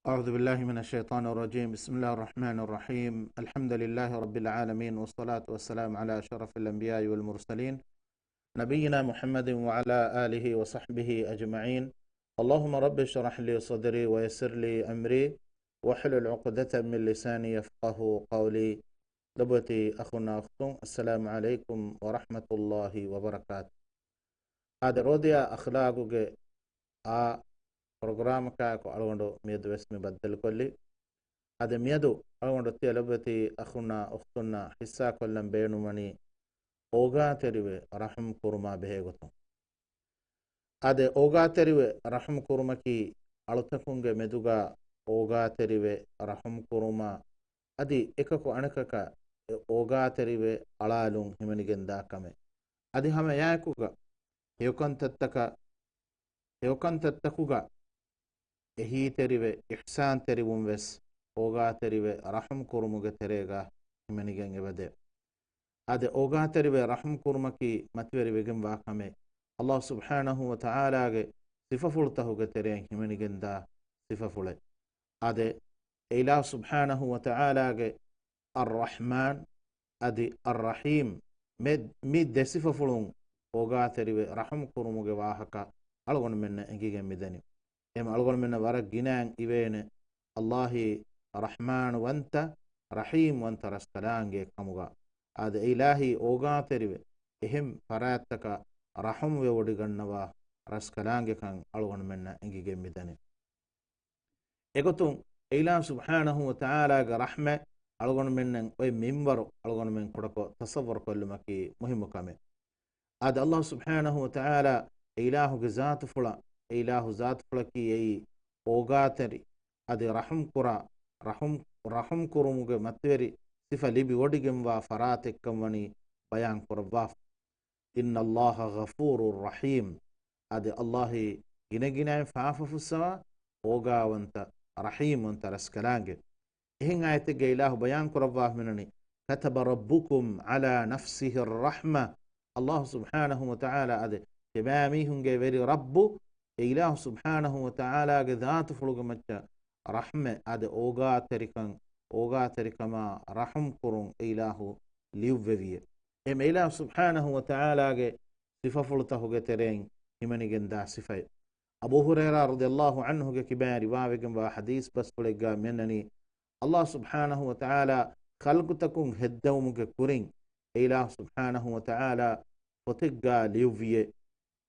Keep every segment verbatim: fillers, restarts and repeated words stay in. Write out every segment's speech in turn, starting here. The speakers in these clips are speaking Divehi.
أعوذ بالله من الشيطان الرجيم. بسم الله الرحمن الرحيم. الحمد لله رب العالمين، والصلاة والسلام على أشرف الأنبياء والمرسلين، نبينا محمد وعلى آله وصحبه أجمعين. اللهم رب اشرح لي صدري ويسر لي أمري واحلل عقدة من لساني يفقهوا قولي. ލޮބުވެތި އަޚުންނާ އުޚްތުން، އައްސަލާމު ޢަލައިކުމް ވަރަޙްމަތުﷲި ވަބަރަކާތު. އާދެ، ރޯދިޔާ އަޚްލާގުގެ އާ ޕްރޮގްރާމަކާއެކު އަޅުގަނޑު މިއަދު ވެސް މި ބައްދަލުކޮށްލީ. އާދެ، މިއަދު އަޅުގަނޑު ތިޔަ ލޮބުވެތި އަޚުންނާ އުޚްތުންނާ ޙިއްޞާކޮށްލަން ބޭނުންވަނީ އޯގާތެރިވެ ރަޙުމް ކުރުމާ ބެހޭގޮތުން. އާދެ، އޯގާތެރިވެ ރަޙުމް ކުރުމަކީ އަޅުތަކުންގެ މެދުގަ އޯގާތެރިވެ ރަޙުމް ކުރުމާ އަދި އެކަކު އަނެކަކަށް އެ އޯގާތެރިވެ އަޅާލުން ހިމެނިގެންދާ ކަމެއް. އަދި ހަމަ އެއާއެކުގަ ހެޔޮކަންތައްތަކަށް، ހެޔޮކަންތައްތަކުގަ އެހީތެރިވެ އިޙްސާންތެރިވުން ވެސް އޯގާތެރިވެ ރަޙުމް ކުރުމުގެ ތެރޭގަ ހިމެނިގެން އެބަދޭ. އާދެ، އޯގާތެރިވެ ރަޙުމް ކުރުމަކީ މަތިވެރިވެގެންވާ ކަމެއް. އަﷲ ސުބްޙާނަހޫ ވަތަޢާލާގެ ސިފަފުޅުތަކުގެ ތެރެއިން ހިމެނިގެންދާ ސިފަފުޅެއް. އާދެ، އެ އިލާހު ސުބްޙާނަހޫ ވަތަޢާލާގެ އައްރަޙްމާން އަދި އައްރަޙީމް، މެ-، މި ދެ ސިފަފުޅުން އޯގާތެރިވެ ރަޙުމް ކުރުމުގެ ވާހަކަ އަޅުގަނޑުމެންނަށް އެނގިގެން މިދަނީ. އެހެން އަޅުގަނޑުމެންނަށް ވަރަށް ގިނައިން އިވޭނެ އަﷲ ރަޙްމާން ވަންތަ، ރަޙީމް ވަންތަ ރަސްކަލާނގެ ކަމުގަ. އާދެ، އެ އިލާހީ އޯގާތެރިވެ އެހެން ފަރާތްތަކަށް ރަޙުމްވެވޮޑިގަންނަވާ ރަސްކަލާނގެކަން އަޅުގަނޑުމެންނަށް އެނގިގެން މިދަނީ. އެގޮތުން އެ އިލާހު ސުބްޙާނަހޫ ވަތަޢާލާގެ ރަޙްމަތް އަޅުގަނޑުމެންނަށް އޮތް މިންވަރު އަޅުގަނޑުމެން ކުޑަކޮށް ތަޞައްވަރު ކޮށްލުމަކީ މުހިއްމު ކަމެއް. އާދެ، އަﷲ ސުބްޙާނަހޫ ވަތަޢާލާ އެ އިލާހުގެ ޒާތުފުޅަށް، އެ އިލާހު ޒާތުފުޅަކީ އެއީ އޯގާތެރި، އަދި ރަޙުމް ކުރާ، ރަޙުމް، ރަޙުމް ކުރުމުގެ މަތިވެރި ސިފަ ލިބިވޮޑިގެންވާ ފަރާތެއްކަން ވަނީ ބަޔާން ކުރައްވާފަ. إن الله غفور رحيم. އާދެ، އަﷲ ގިނަގިނައިން ފާފަ ފުއްސަވާ އޯގާވަންތަ، ރަޙީމްވަންތަ ރަސްކަލާނގެ. އެހެން އާޔަތެއްގަ އިލާހު ބަޔާން ކުރައްވާފަ މިނަނީ، كتب ربكم على نفسه الرحمة. އަﷲ ސުބްޙާނަހޫ ވަތަޢާލާ އާދެ، ތިބާމީހުންގެ ވެރި ރައްބު، އެ އިލާހު ސުބްޙާނަހޫ ވަތަޢާލާގެ ޒާތުފުޅުގެ މައްޗަށް ރަޙްމަތް އާދެ، އޯގާތެރިކަން، އޯގާތެރިކަމާ ރަޙުމް ކުރުން އެ އިލާހު ލިޔުއްވެވިއޭ. އެ އިލާހު ސުބްޙާނަހޫ ވަތަޢާލާގެ ސިފަފުޅުތަކުގެ ތެރެއިން ހިމެނިގެންދާ ސިފައެއް. އަބޫ ހުރައިރާ ރަޟިޔަﷲ ޢަންހުގެ ކިބައިން ރިވާވެގެންވާ ޙަދީޘް ބަސްފުޅެއްގަ މިއަންނަނީ، އަﷲ ސުބްޙާނަހޫ ވަތަޢާލާ ޚަލްޤުތަކުން ހެއްދެވުމުގެ ކުރިން، އެ އިލާހު ސުބްޙާނަހޫ ވަތަޢާލާ ފޮތެއްގަ ލިޔުއްވިއޭ،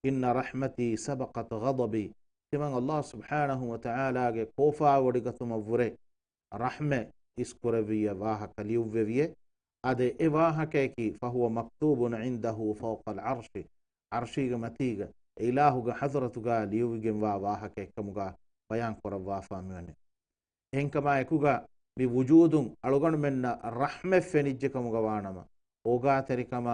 إن رحمتي سبقت غضبي. ތިމަން އަﷲ ސުބްޙާނަހޫ ވަތަޢާލާގެ ކޯފާވޮޑިގަތުމަށްވުރެ ރަޙްމަތް އިސްކުރެއްވިއްޔާ ވާހަކަ ލިޔުއްވެވިއޭ. އާދެ، އެ ވާހަކަޔަކީ، فهو مكتوب عنده فوق العرش. ޢަރްޝީގެ މަތީގަ އެ އިލާހުގެ ޙަޟްރަތުގަ ލިޔުއްވިގެންވާ ވާހަކައެއްކަމުގަ ބަޔާން ކުރައްވާފަ މިވަނީ. އެހެންކަމާއެކުގަ މި ވުޖޫދުން އަޅުގަނޑުމެންނަށް ރަޙްމަތް ފެނިއްޖެ ކަމުގަ ވާނަމަ، އޯގާތެރިކަމާ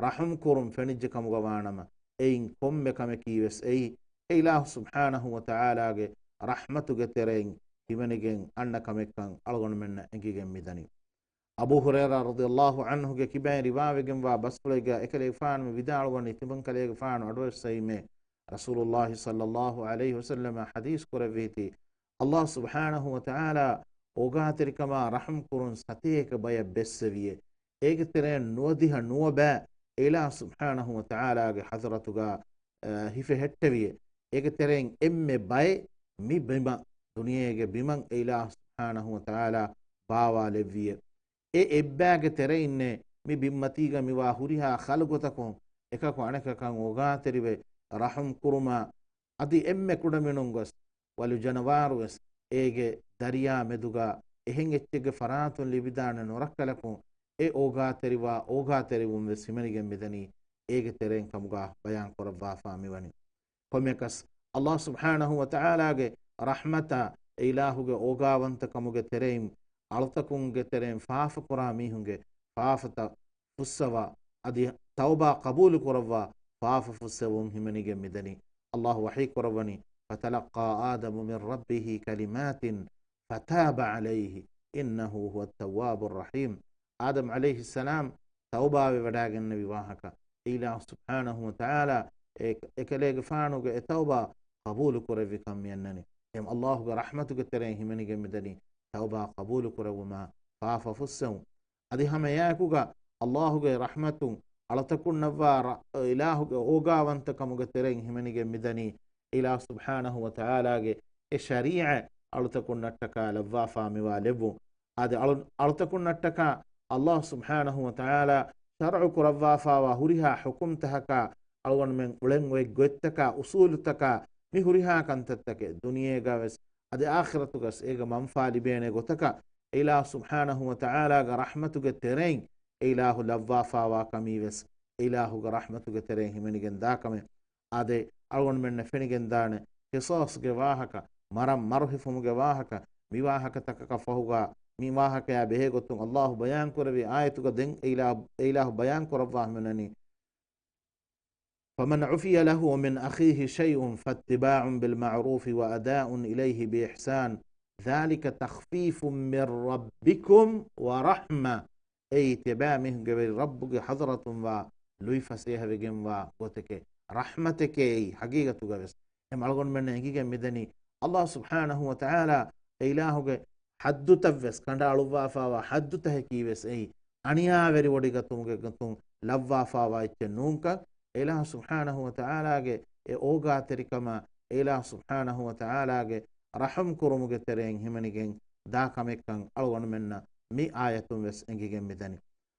ރަޙުމް ކުރުން ފެނިއްޖެ ކަމުގަ ވާނަމަ، އެއިން ކޮންމެ ކަމަކީ ވެސް އެއީ، އެ އިލާހު ސުބްޙާނަހޫ ވަތަޢާލާގެ ރަޙްމަތުގެ ތެރެއިން ހިމެނިގެން އަންނަ ކަމެއްކަން އަޅުގަނޑުމެންނަށް އެނގިގެން މިދަނީ. އަބޫ ހުރައިރާ ރަޟިޔަﷲ ޢަންހުގެ ކިބައިން ރިވާވެގެންވާ ބަސްފުޅެއްގަ އެކަލޭގެފާނު މި ވިދާޅުވަނީ، ތިމަންކަލޭގެފާނު އަޑުއެއްސައިމޭ، ރަސޫލުﷲ ޞައްލަﷲ ޢަލައިހި ވަސައްލަމަ ޙަދީޘް ކުރެއްވީތީ، އަﷲ ސުބްޙާނަހޫ ވަތަޢާލާ އޯގާތެރިކަމާ ރަޙުމް ކުރުން ސަތޭކަ ބަޔަށް ބެއްސެވިއޭ. އޭގެ ތެރެއިން ނުވަދިހަ ނުވަ ބައި އެ އިލާހު ސުބްޙާނަހޫ ވަތަޢާލާގެ ޙަޟްރަތުގަ، އަ، ހިފެހެއްޓެވިއޭ. އޭގެ ތެރެއިން އެންމެ ބައެއް މި ބިމަށް، ދުނިޔޭގެ ބިމަށް އެ އިލާހު ސުބްޙާނަހޫ ވަތަޢާލާ ބާވާލެއްވިއޭ. އެ އެއްބައިގެ ތެރެއިންނޭ މި ބިންމަތީގަ މިވާ ހުރިހާ ޚަލްޤުތަކުން އެކަކު އަނެކަކަށް އޯގާތެރިވެ ރަޙުމް ކުރުމާ، އަދި އެންމެ ކުޑަމިނުން ގޮސް ވަލު ޖަނަވާރު ވެސް އޭގެ ދަރިޔާ މެދުގަ އެހެން އެއްޗެއްގެ ފަރާތުން ލިބިދާނެ ނުރައްކަލަކުން، އެ އޯގާތެރިވާ އޯގާތެރިވުން ވެސް ހިމެނިގެން މިދަނީ އޭގެ ތެރެއިން ކަމުގަ ބަޔާން ކުރައްވާފާ މިވަނީ. ކޮންމެއަކަސް، އަﷲ ސުބްޙާނަހޫ ވަތަޢާލާގެ ރަޙްމަތާ، އެ އިލާހުގެ އޯގާވަންތަކަމުގެ ތެރެއިން، އަޅުތަކުންގެ ތެރެއިން ފާފަކުރާ މީހުންގެ ފާފަތައް ފުއްސަވާ، އަދި ތައުބާ ޤަބޫލު ކުރައްވާ، ފާފަ ފުއްސެވުން ހިމެނިގެން މިދަނީ. އަﷲ ވަޙީ ކުރައްވަނީ، فتلقى آدم من ربه كلمات فتاب عليه إنه هو التواب الرحيم. އާދަމް ޢަލައިހިއްސަލާމް ތައުބާވެވަޑައިގެންނެވި ވާހަކަ، އެ އިލާހު ސުބްޙާނަހޫ ވަތަޢާލާ އެ، އެކަލޭގެފާނުގެ އެ ތައުބާ ޤަބޫލު ކުރެއްވިކަން މިއަންނަނީ. އެހެން އައްލާހުގެ ރަޙްމަތުގެ ތެރެއިން ހިމެނިގެން މިދަނީ ތައުބާ ޤަބޫލު ކުރެއްވުމާ، ފާފަ ފުއްސެވުން. އަދި ހަމަ އެއާއެކުގަ އައްލާހުގެ ރަޙްމަތުން އަޅުތަކުންނަށްވާ ރަ-، އިލާހުގެ އޯގާވަންތަކަމުގެ ތެރެއިން ހިމެނިގެން މިދަނީ އިލާހު ސުބްޙާނަހު ވަ ތަޢާލާގެ އެ ޝަރީޢަތް އަޅުތަކުންނަށްޓަކާ ލައްވާފާ މިވާ ލެއްވުން. އާދެ، އަޅު-، އަޅުތަކުންނަށްޓަކާ އައްލާހު ސުބްޙާނަހު ވަ ތަޢާލާ ޝަރުޢު ކުރައްވާފާވާ ހުރިހާ ޙުކުމްތަކަކާ، އަޅުގަނޑުމެން އުޅެން އޮތް ގޮތްތަކާ، އުޞޫލުތަކާ، މި ހުރިހާ ކަންތައްތަކެއް ދުނިޔޭގަވެސް އަދި އާޚިރަތުގަސް އޭގެ މަންފާ ލިބޭނެ ގޮތަކަށް އެ އިލާހު ސުބްޙާނަހު ވަ ތަޢާލާގެ ރަޙްމަތުގެ ތެރެއިން އެ އިލާހު ލައްވާފާވާ ކަމީވެސް އެ އިލާހުގެ ރަޙްމަތުގެ ތެރެއިން ހިމެނިގެން ދާ ކަމެއް. އާދެ، އަޅުގަނޑުމެންނަށް ފެނިގެންދާނެ ޤިޞާޞްގެ ވާހަކަ، މަރަން މަރު ހިފުމުގެ ވާހަކަ، މި ވާހަކަތަކަކަށް ފަހުގަ މި ވާހަކަޔާ ބެހޭ ގޮތުން އައްލާހު ބަޔާންކުރެއްވި އާޔަތުގަ ދެން އެ އިލާ-، އެ އިލާހު ބަޔާންކުރައްވާ ހަމަނަނީ، فمن عفي له من أخيه شيء فاتباع بالمعروف وأداء إليه بإحسان ذلك تخفيف من ربكم ورحمة. އެއީ ތިޔަބައިމީހުންގެ ވެރި ރައްބުގެ ޙަޟްރަތުންވާ ލުއިފަސޭހަ ވެގެންވާ ގޮތެކޭ، ރަޙްމަތެކޭ އެއީ ޙަޤީޤަތުގަވެސް. އެހެން އަޅުގަނޑުމެންނަށް އެނގިގެން މިދަނީ، އައްލާހު ސުބްޙާނަހު ވަ ތަޢާލާ އެ އިލާހުގެ ޙައްދުތައްވެސް، ކަނޑައަޅުއްވާފާވާ ޙައްދުތަކަކީވެސް އެއީ އަނިޔާވެރިވޮޑިގަތުމުގެ ގޮތުން ލައްވާފާވާ އެއްޗެއް ނޫންކަން، އެ އިލާހު ސުބްޙާނަހު ވަ ތަޢާލާގެ އެ އޯގާތެރިކަމާ، އެ އިލާހު ސުބްޙާނަހު ވަ ތަޢާލާގެ ރަޙުމް ކުރުމުގެ ތެރެއިން ހިމެނިގެން ދާ ކަމެއްކަން އަޅުގަނޑުމެންނަށް މި އާޔަތުން ވެސް އެނގިގެން މިދަނީ.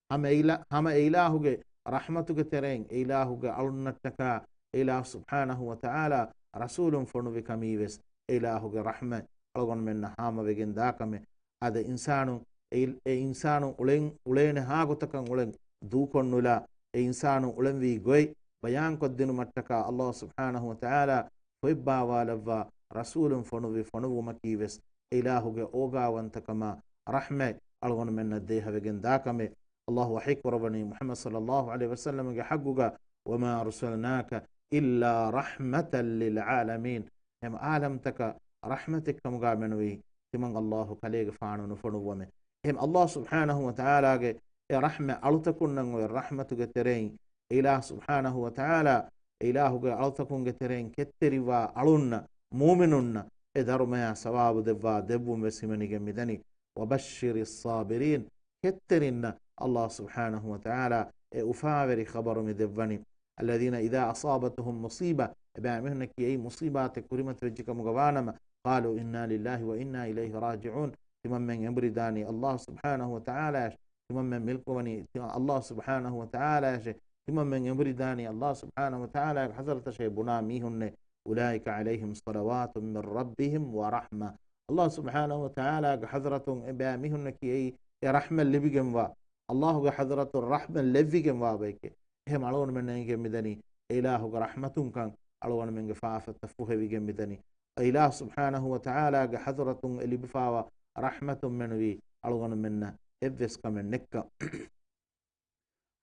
ހަމަ އެ އިލާ-، ހަމަ އެ އިލާހުގެ ރަޙްމަތުގެ ތެރެއިން، އެ އިލާހުގެ އަޅުންނަށްޓަކާ، އެ އިލާހު ސުބްޙާނަހު ވަ ތަޢާލާ ރަސޫލުން ފޮނުވި ކަމީވެސް، އެ އިލާހުގެ ރަޙްމަތް އަޅުގަނޑުމެންނަށް ހާމަވެގެން ދާ ކަމެއް. އަދި އިންސާނުން، އެ އިލް-، އެ އިންސާނުން އުޅެން، އުޅޭނެ ހާގޮތަކަށް އުޅެން ދޫކޮށްނުލާ، އެ އިންސާނުން އުޅެންވީ ގޮތް ބަޔާންކޮށްދިނުމަށްޓަކާ އައްލާހު ސުބްޙާނަހު ވަ ތަޢާލާ ފޮތްބާވާލައްވާ ރަސޫލުން ފޮނުވި ފޮނުވުމަކީވެސް އެ އިލާހުގެ އޯގާވަންތަކަމާ ރަޙްމަތް އަޅުގަނޑުމެންނަށް ދޭހަވެގެން ދާ ކަމެއް. އައްލާހު ވަޙީ ކުރައްވަނީ މުޙައްމަދު ޞައްލައްލާހު ޢަލައިހި ވަސައްލަމަގެ ޙައްޤުގަ، وما أرسلناك إلا رحمة للعالمين. ހަމަ ޢާލަމްތަކަށް ރަޙްމަތެއްކަމުގަ މެނުވީ ތިމަން އައްލާހު ކަލޭގެފާނު ނުފޮނުއްވަމޭ. އެހެން އައްލާހު ސުބްޙާނަހު ވަ ތަޢާލާގެ އެ ރަޙްމަތް އަޅުތަކުންނަށް އޮތް ރަޙްމަތުގެ ތެރެއިން، އެ އިލާހު ސުބްޙާނަހު ވަ ތަޢާލާ އެ އިލާހުގެ އަޅުތަކުންގެ ތެރެއިން ކެތްތެރިވާ އަޅުންނަށް، މޫމިނުންނަށް އެ ދަރުމަޔާ ސަވާބު ދެއްވާ ދެއްވުން ވެސް ހިމެނިގެން މިދަނީ. وبشر الصابرين، ކެތްތެރިންނަށް އައްލާހު ސުބްޙާނަހު ވަ ތަޢާލާ އެ އުފާވެރި ޚަބަރު މި ދެއްވަނީ. الذين إذا أصابتهم مصيبة، އެބައިމީހުންނަކީ އެއީ މުޞީބާތެއް ކުރިމަތިވެއްޖެ ކަމުގަ ވާނަމަ، قالوا إنا لله وإنا إليه راجعون، ތިމަންމެން އެނބުރިދާނީ އައްލާހު ސުބްޙާނަހު ވަ ތަޢާލާއަށް، ތިމަންމެން މިލްކުވަނީ ތި-، އައްލާހު ސުބްޙާނަހު ވަ ތަޢާލާއަށެ، ތިމަންމެން އެނބުރިދާނީ އައްލާހު ސުބްޙާނަހު ވަ ތަޢާލާގެ ޙަޟްރަތަށޭ ބުނާ މީހުންނޭ. أولئك عليهم صلوات من ربهم ورحمة، އައްލާހު ސުބްޙާނަހު ވަ ތަޢާލާގެ ޙަޟްރަތުން އެބައިމީހުންނަކީ އެއީ އެ ރަޙްމަތް ލިބިގެންވާ، އައްލާހުގެ ޙަޟްރަތުން ރަޙްމަތް ލެއްވިގެންވާ ބައެކޭ. އެހެން އަޅުގަނޑުމެންނަށް އެނގިގެން މިދަނީ އެ އިލާހުގެ ރަޙްމަތުންކަން، އަޅުގަނޑުމެންގެ ފާފަތައް ފުހެވިގެން މިދަނީ. އެ އިލާހު ސުބްޙާނަހު ވަ ތަޢާލާގެ ޙަޟްރަތުން އެ ލިބިފާވާ ރަޙްމަތުން މެނުވީ އަޅުގަނޑުމެންނަށް އެއްވެސް ކަމެއް ނެއްކަން.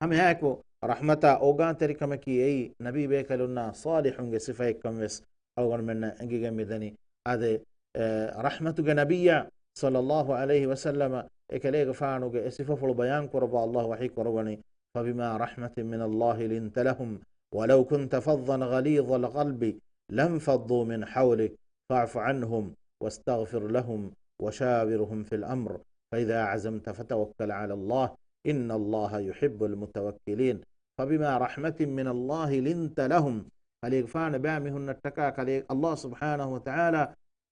ހަމައެއާއެކު ރަޙްމަތާ އޯގާތެރިކަމަކީ އެއީ ނަބީބޭކަލުންނާ ޞާލިޙުންގެ ސިފައެއްކަން ވެސް އަޅުގަނޑުމެންނަށް އެނގިގެން މިދަނީ. އާދެ، އެ، ރަޙްމަތުގެ ނަބިއްޔާ ޞައްލައްލާހު ޢަލައިހި ވަސައްލަމަ އެކަލޭގެފާނުގެ އެ ސިފަފުޅު ބަޔާން ކުރައްވާ އައްލާހު ވަޙީ ކުރައްވަނީ، فبما رحمة من الله لنت لهم ولو كنت فظا غليظ القلب لانفضوا من حولك فاعف عنهم واستغفر لهم وشاورهم في الأمر فإذا عزمت فتوكل على الله إن الله يحب المتوكلين. فبما رحمة من الله لنت لهم. ކަލޭގެފާނު އެބައިމީހުންނަށްޓަކާ ކަލޭ-، އައްލާހު ސުބްޙާނަހު ވަ ތަޢާލާ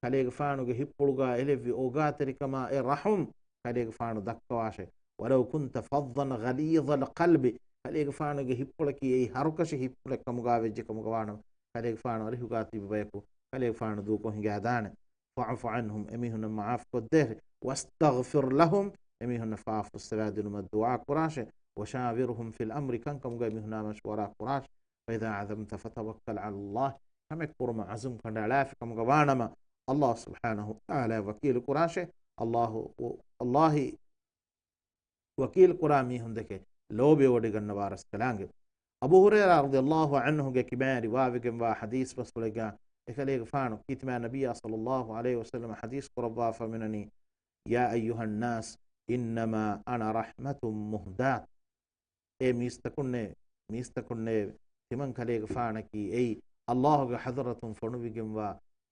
ކަލޭގެފާނުގެ ހިތްޕުޅުގަ އެލެއްވި އޯގާތެރިކަމާ އެ ރަޙުމް ކަލޭގެފާނު ދައްކަވާށޭ. ولو كنت فظا غليظ القلب، ކަލޭގެފާނުގެ ހިތްޕުޅަކީ އެއީ ހަރުކަށި ހިތްޕުޅެއް ކަމުގަ ވެއްޖެ ކަމުގަ ވާނަމަ، ކަލޭގެފާނު އަރިހުގަ ތިބި ބަޔަކު ކަލޭގެފާނު ދޫކޮށް ހިނގާދާނެ. فاعف عنهم، އެމީހުންނަށް މަޢާފުކޮށްދޭށޭ. واستغفر لهم، އެމީހުންނަށް ފާފަ ފުއްސަވާދިނުމަށް ދުޢާ ކުރާށޭ. وشاورهم في الأمر، ކަންކަމުގަ އެމީހުނާ މަޝްވަރާ ކުރާށޭ. فإذا عزمت فتوكل على الله، ކަމެއް ކުރުމަށް ޢަޒުމް ކަނޑައަޅާފި ކަމުގަ ވާނަމަ، އައްލާހު ސުބްޙާނަހު ވަ ތަޢާލާ ވަކީލު ކުރާށޭ. އައްލާހު، އައްލާހި ވަކީލު ކުރާ މީހުން ދެކެ ލޯބިވޮޑިގަންނަވާ ރަސްކަލާނގެ. އަބޫ ހުރައިރާ ރަޟިޔައްލާހު ޢަންހުގެ ކިބައިން ރިވާވެގެންވާ ޙަދީޘް ބަސްފުޅެއްގަ އެކަލޭގެފާނު ކީރިތި މާތް ނަބިއްޔާ ޞައްލައްލާހު ޢަލައިހި ވަސައްލަމަ ޙަދީޘް ކުރައްވާފަ މިނަނީ، يا أيها الناس إنما أنا رحمة مهداة. އޭ މީސްތަކުންނޭ، މީސްތަކުންނޭ، ތިމަން ކަލޭގެފާނަކީ އެއީ އައްލާހުގެ ޙަޟްރަތުން ފޮނުވިގެންވާ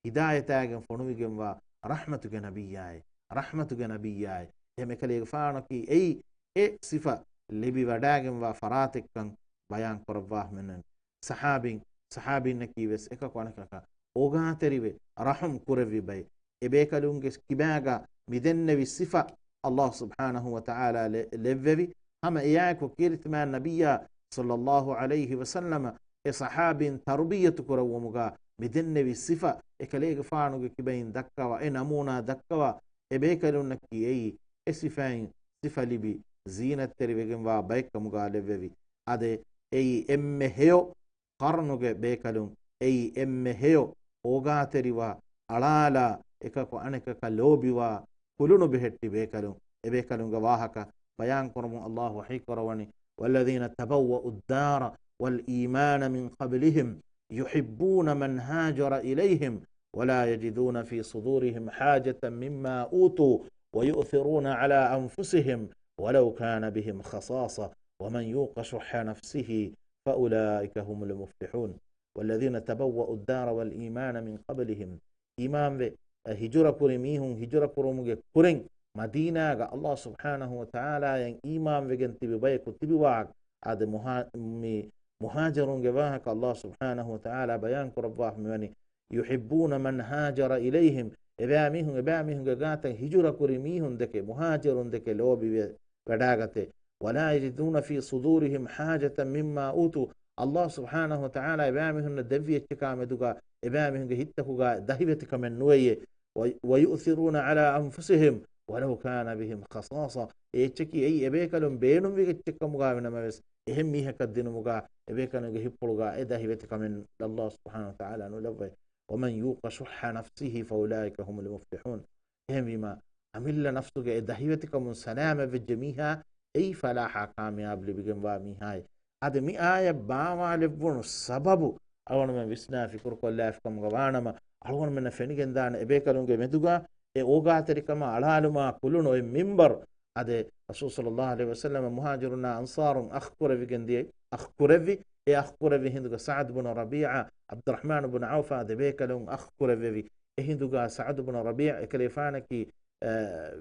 ހިދާޔަތާގެން ފޮނުވިގެންވާ ރަޙްމަތުގެ ނަބިއްޔާއޭ، ރަޙްމަތުގެ ނަބިއްޔާއޭ. އެހެން އެކަލޭގެފާނަކީ އެއީ އެ ސިފަ ލިބިވަޑާގެންވާ ފަރާތެއްކަން ބަޔާން ކުރައްވާ ހުންނަން. ސަޙާބީން، ސަޙާބީންނަކީ ވެސް އެކަކު އަނެކަކަށް އޯގާތެރިވެ، ރަޙުމް ކުރެއްވި ބައެއް. އެބޭކަލުންގެ ކިބާގަ މިދެންނެވި ސިފަ އައްލާހު ސުބްޙާނަހު ވަ ތަޢާލާ ލެ-، ލެއްވެވި. ހަމަ އެއާއެކު ކީރިތިމާ ނަބިއްޔާ ޞައްލައްލާހު ޢަލައިހި ވަސައްލަމަ އެ ޞަޙާބީން ތަރުބިއްޔަތު ކުރައްވުމުގަ މިދެންނެވި ސިފަ އެކަލޭގެފާނުގެ ކިބައިން ދައްކަވާ، އެ ނަމޫނާ ދައްކަވާ، އެބޭކަލުންނަކީ އެއީ އެ ސިފައިން ސިފަލިބި ޒީނަތްތެރިވެގެންވާ ބައެއްކަމުގަ ލެއްވެވި. އާދެ، އެއީ އެންމެ ހެޔޮ ޤަރުނުގެ ބޭކަލުން، އެއީ އެންމެ ހެޔޮ އޯގާތެރިވާ، އަޅާލާ، އެކަކު އަނެކަކަށް ލޯބިވާ، ކުލުނު ބެހެއްޓި ބޭކަލުން. އެބޭކަލުންގެ ވާހަކަ ބަޔާން ކުރަމުން އައްލާހު ވަޙީ ކުރައްވަނީ، والذين تبوأوا الدار والإيمان من قبلهم يحبون من هاجر إليهم ولا يجدون في صدورهم حاجة مما أوتوا ويؤثرون على أنفسهم ولو كان بهم خصاصة ومن يوق شح نفسه فأولئك هم المفلحون. والذين تبوأوا الدار والإيمان من قبلهم. އީމާންވެ، އަ، ހިޖުރަކުރި މީހުން ހިޖުރަކުރުމުގެ ކުރިން މަދީނާގަ އައްލާހު ސުބްޙާނަހު ވަ ތަޢާލާއަށް އީމާންވެގެން ތިބި ބަޔަކު ތިބިވާ. އާދެ، މުހާ-، މި މުހާޖިރުންގެ ވާހަކަ އައްލާހު ސުބްޙާނަހު ވަ ތަޢާލާ ބަޔާން ކުރައްވާފަ މިވަނީ، يحبون من هاجر إليهم، އެބައިމީހުން، އެބައިމީހުންގެ ގާތަށް ހިޖުރަކުރި މީހުން ދެކެ، މުހާޖިރުން ދެކެ ލޯބިވެ ވަޑާގަތޭ. ولا يجدون في صدورهم حاجة مما أوتوا. އައްލާހު ސުބްޙާނަހު ވަ ތަޢާލާ އެބައިމީހުންނަށް ދެއްވި އެއްޗަކާ މެދުގަ އެބައިމީހުންގެ ހިތްތަކުގަ ދަހިވެތިކަމެއް ނުވެޔޭ. و-، ويؤثرون على أنفسهم ولو كان بهم خصاصة. އެ އެއްޗަކީ އެއީ އެބޭކަލުން ބޭނުންވި އެއްޗެއްކަމުގަ ވިނަމަވެސް، އެހެން މީހަކަށް ދިނުމުގަ އެބޭކަލުންގެ ހިތްޕުޅުގަ އެ ދަހިވެތިކަމެއް އައްލާހު ސުބްޙާނަހު ވަ ތަޢާލާ ނުލައްވައޭ. ومن يوق شح نفسه فأولئك هم المفلحون. އެހެންވީމަ، އަމިއްލަ ނަފްސުގެ އެ ދަހިވެތިކަމުން ސަލާމަތްވެއްޖެ މީހާ، އެއީ ފަލާޙާ ކާމިޔާބު ލިބިގެންވާ މީހާއެއް. އަދި މި އާޔަތް ބާވާލެއްވުނު ސަބަބު، އަޅުގަނޑުމެން ވިސްނާ ފިކުރުކޮށްލާފިކަމުގަ ވާނަމަ، އަޅުގަނޑުމެންނަށް ފެނިގެންދާނެ އެބޭކަލުންގެ މެދުގަ އެ އޯގާތެރިކަމާ އަޅާލުމާ ކުލުނު އޮތް މިންބަރު. އާދެ، ރަސޫލު ޞައްލައްލާހު ޢަލައިހި ވަސައްލަމަ މުހާޖިރުންނާ އަންޞާރުން އަޚް ކުރެވިގެން ދިޔަ، އަޚް ކުރެއްވި، އެ އަޚް ކުރެއްވި ހިނދުގަ ސަޢްދު ބުނު ރަބީޢާ، ޢަބްދުއްރަޙްމާނު ބުނު ޢައުފާ ދެބޭކަލުން އަޚް ކުރެއްވެވި. އެ ހިނދުގަ ސަޢްދު ބުނު ރަބީޢާ އެކަލޭފާނަކީ، އަ،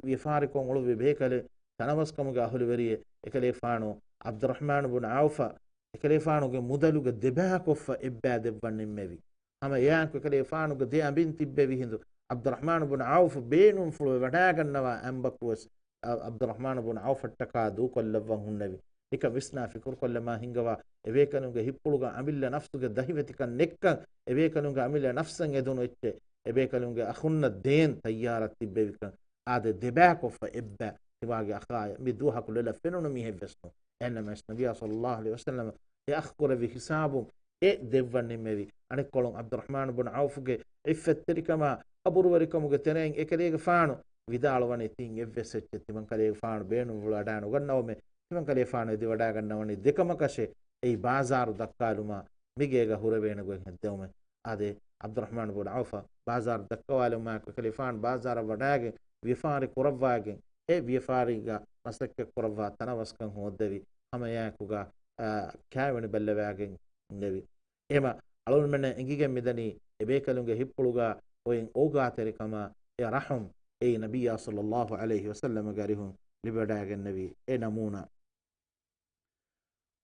ވިޔަފާރިކޮށް އުޅުއްވި ބޭކަލެއް، ތަނަވަސްކަމުގެ އަހުލުވެރިއެއް. އެކަލޭފާނު ޢަބްދުއްރަޙްމާނު ބުނު ޢައުފަށް އެކަލޭފާނުގެ މުދަލުގެ ދެބައިކޮށްފަ އެއްބައި ދެއްވަން ނިންމެވި. ހަމަ އެއާއެކު އެކަލޭފާނުގެ ދެ އަނބިން ތިއްބެވި ހިނދު، ޢަބްދުއްރަޙްމާނު ބުނު ޢައުފު ބޭނުންފުޅުވެ ވަޑާގަންނަވާ އަނބަކުވެސް، އަ، ޢަބްދުއްރަޙްމާނު ބުނު ޢައުފަށްޓަކާ ދޫކޮށްލައްވަން ހުންނެވި. ނިކަން ވިސްނާ ފިކުރުކޮށްލަމާ ހިނގަވާ، އެބޭކަލުންގެ ހިތްޕުޅުގަ އަމިއްލަ ނަފްސުގެ ދަހިވެތިކަން ނެއްކަން، އެބޭކަލުންގެ އަމިއްލަ ނަފްސަށް އެދުނު އެއްޗެއް، އެބޭކަލުންގެ އަޚުންނަށް ދޭން ތައްޔާރަށް ތިއްބެވިކަން، އާދެ، ދެބައިކޮށްފަ އެއްބައި ތިމާގެ އަޚާޔަށް މި ދުވަހަކު ލޮލަށް ފެނުނު މީހެއްވެސް ނޫން. އެހެންނަމަވެސް ނަބިއްޔާ ޞައްލައްލާހު ޢަލައިހި ވަސައްލަމަ އެ އަޚް ކުރެއްވި ހިސާބުން އެ ދެއްވަން ނިންމެވި. އަނެއްކޮޅުން ޢަބްދުއްރަޙްމާނު ބުނު ޢައުފުގެ ޢިއްފަތްތެރިކަމާ އަބުރުވެރިކަމުގެ ތެރެއިން އެކަލޭގެފާނު ވިދާޅުވަނީ ތިން އެއްވެސް އެއްޗެއް ތިމަންކަލޭގެފާނު ބޭނުންފުޅު ވަޑާނުގަންނަވަމޭ. ތިމަންކަލޭފާނު އެދިވަޑާގަންނަވަނީ ދެކަމަކަށޭ. އެއީ ބާޒާރު ދައްކާލުމާ މިގޭގަ ހުރެވޭނެ ގޮތް ހެއްދެވުމޭ. އާދެ، ޢަބްދުއްރަޙްމާނު ބުނު ޢައުފަށް ބާޒާރު ދައްކަވާލުމާއެކު އެކަލޭފާނު ބާޒާރަށް ވަޑާގެން ވިޔަފާރި ކުރައްވާގެން، އެ ވިޔަފާރީގަ މަސައްކަތް ކުރައްވާ ތަނަވަސްކަން ހޯއްދެވި. ހަމައެއާއެކުގަ، އާ، ކާވެނި ބައްލަވާގެން އިންނެވި. އެހެމަ އަޅުގަނޑުމެންނަށް އެނގިގެން މިދަނީ އެބޭކަލުންގެ ހިތްޕުޅުގަ އޮތް އޯގާތެރިކަމާ އެ ރަޙުމް އެއީ ނަބިއްޔާ ޞައްލައްލާހު ޢަލައިހި ވަސައްލަމަގެ އަރިހުން ލިބިވަޑާގެންނެވި އެ ނަމޫނާ.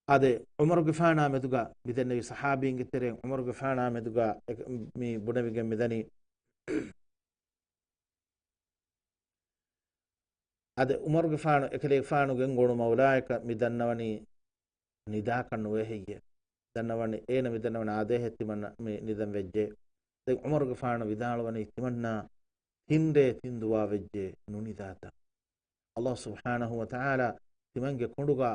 އާދެ، ޢުމަރުގެފާނާ މެދުގަ މިދެންނެވި ޞަޙާބީންގެ ތެރެއިން ޢުމަރުގެފާނާ މެދުގަ އެ-، މި ބުނެވިގެން މިދަނީ. އާދެ، ޢުމަރުގެފާނު އެކަލޭގެފާނު ގެންގުޅު މައުލާއަކަށް މި ދަންނަވަނީ ނިދާކަށް ނުވޭ ހެއްޔޭ؟ ދަންނަވަނީ، އޭނަ މި ދަންނަވަނީ އާދޭހެއް ތިމަންނަ މި ނިދަން ވެއްޖެ. ދެން ޢުމަރުގެފާނު ވިދާޅުވަނީ ތިމަންނާ ތިން ރޭ ތިން ދުވާ ވެއްޖެ ނުނިދާތަ؟ އައްލާހު ސުބްޙާނަހު ވަ ތަޢާލާ ތިމަންގެ ކޮނޑުގަ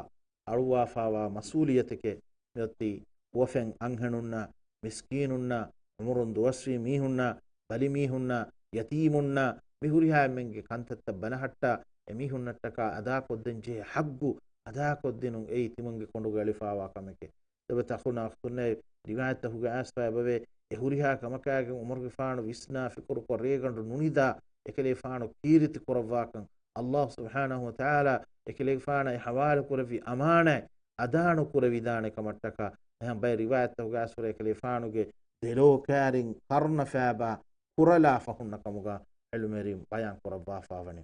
އަޅުއްވާފާވާ މަސްއޫލިއްޔަތެކޭ މިއޮތީ. އުވަފެން އަންހެނުންނަށް، މިސްކީނުންނަށް، ޢުމުރުން ދުވަސްވީ މީހުންނަށް، ބަލިމީހުންނަށް، ޔަތީމުންނަށް، މި ހުރިހާ އެންމެންގެ ކަންތައްތައް ބަލަހައްޓާ، އެމީހުންނަށްޓަކާ އަދާކޮށްދޭން ޖެހޭ ޙައްޤު އަދާކޮށްދިނުން އެއީ ތިމަންގެ ކޮނޑުގަ އެޅިފާވާ ކަމެކޭ. ދެބަތަ އަޚުންނާ އުޚްތުންނޭ، ރިވާޔަތްތަކުގެ އައިސްފައި އެބަވޭ، އެ ހުރިހާ ކަމަކާގެން ޢުމަރުގެފާނު ވިސްނާ ފިކުރުކޮށް ރޭގަނޑު ނުނިދާ އެކަލޭފާނު ކީރިތި ކުރައްވާކަން އައްލާހު ސުބްޙާނަހު ވަ ތަޢާލާ އެކަލޭގެފާނަށް އެ ޙަވާލުކުރެއްވި އަމާނާތް އަދާނުކުރެވިދާނެ ކަމަށްޓަކާ. އެހެން ބައެއް ރިވާޔަތްތަކުގެ އައިސްފައި އެކަލޭފާނުގެ ދެލޯ ކާރިން ކަރުނަ ފާބާ ކުރަލާފަ ހުންނަ ކަމުގަ ޢިލްމުވެރިން ބަޔާން ކުރައްވާފަވަނީ.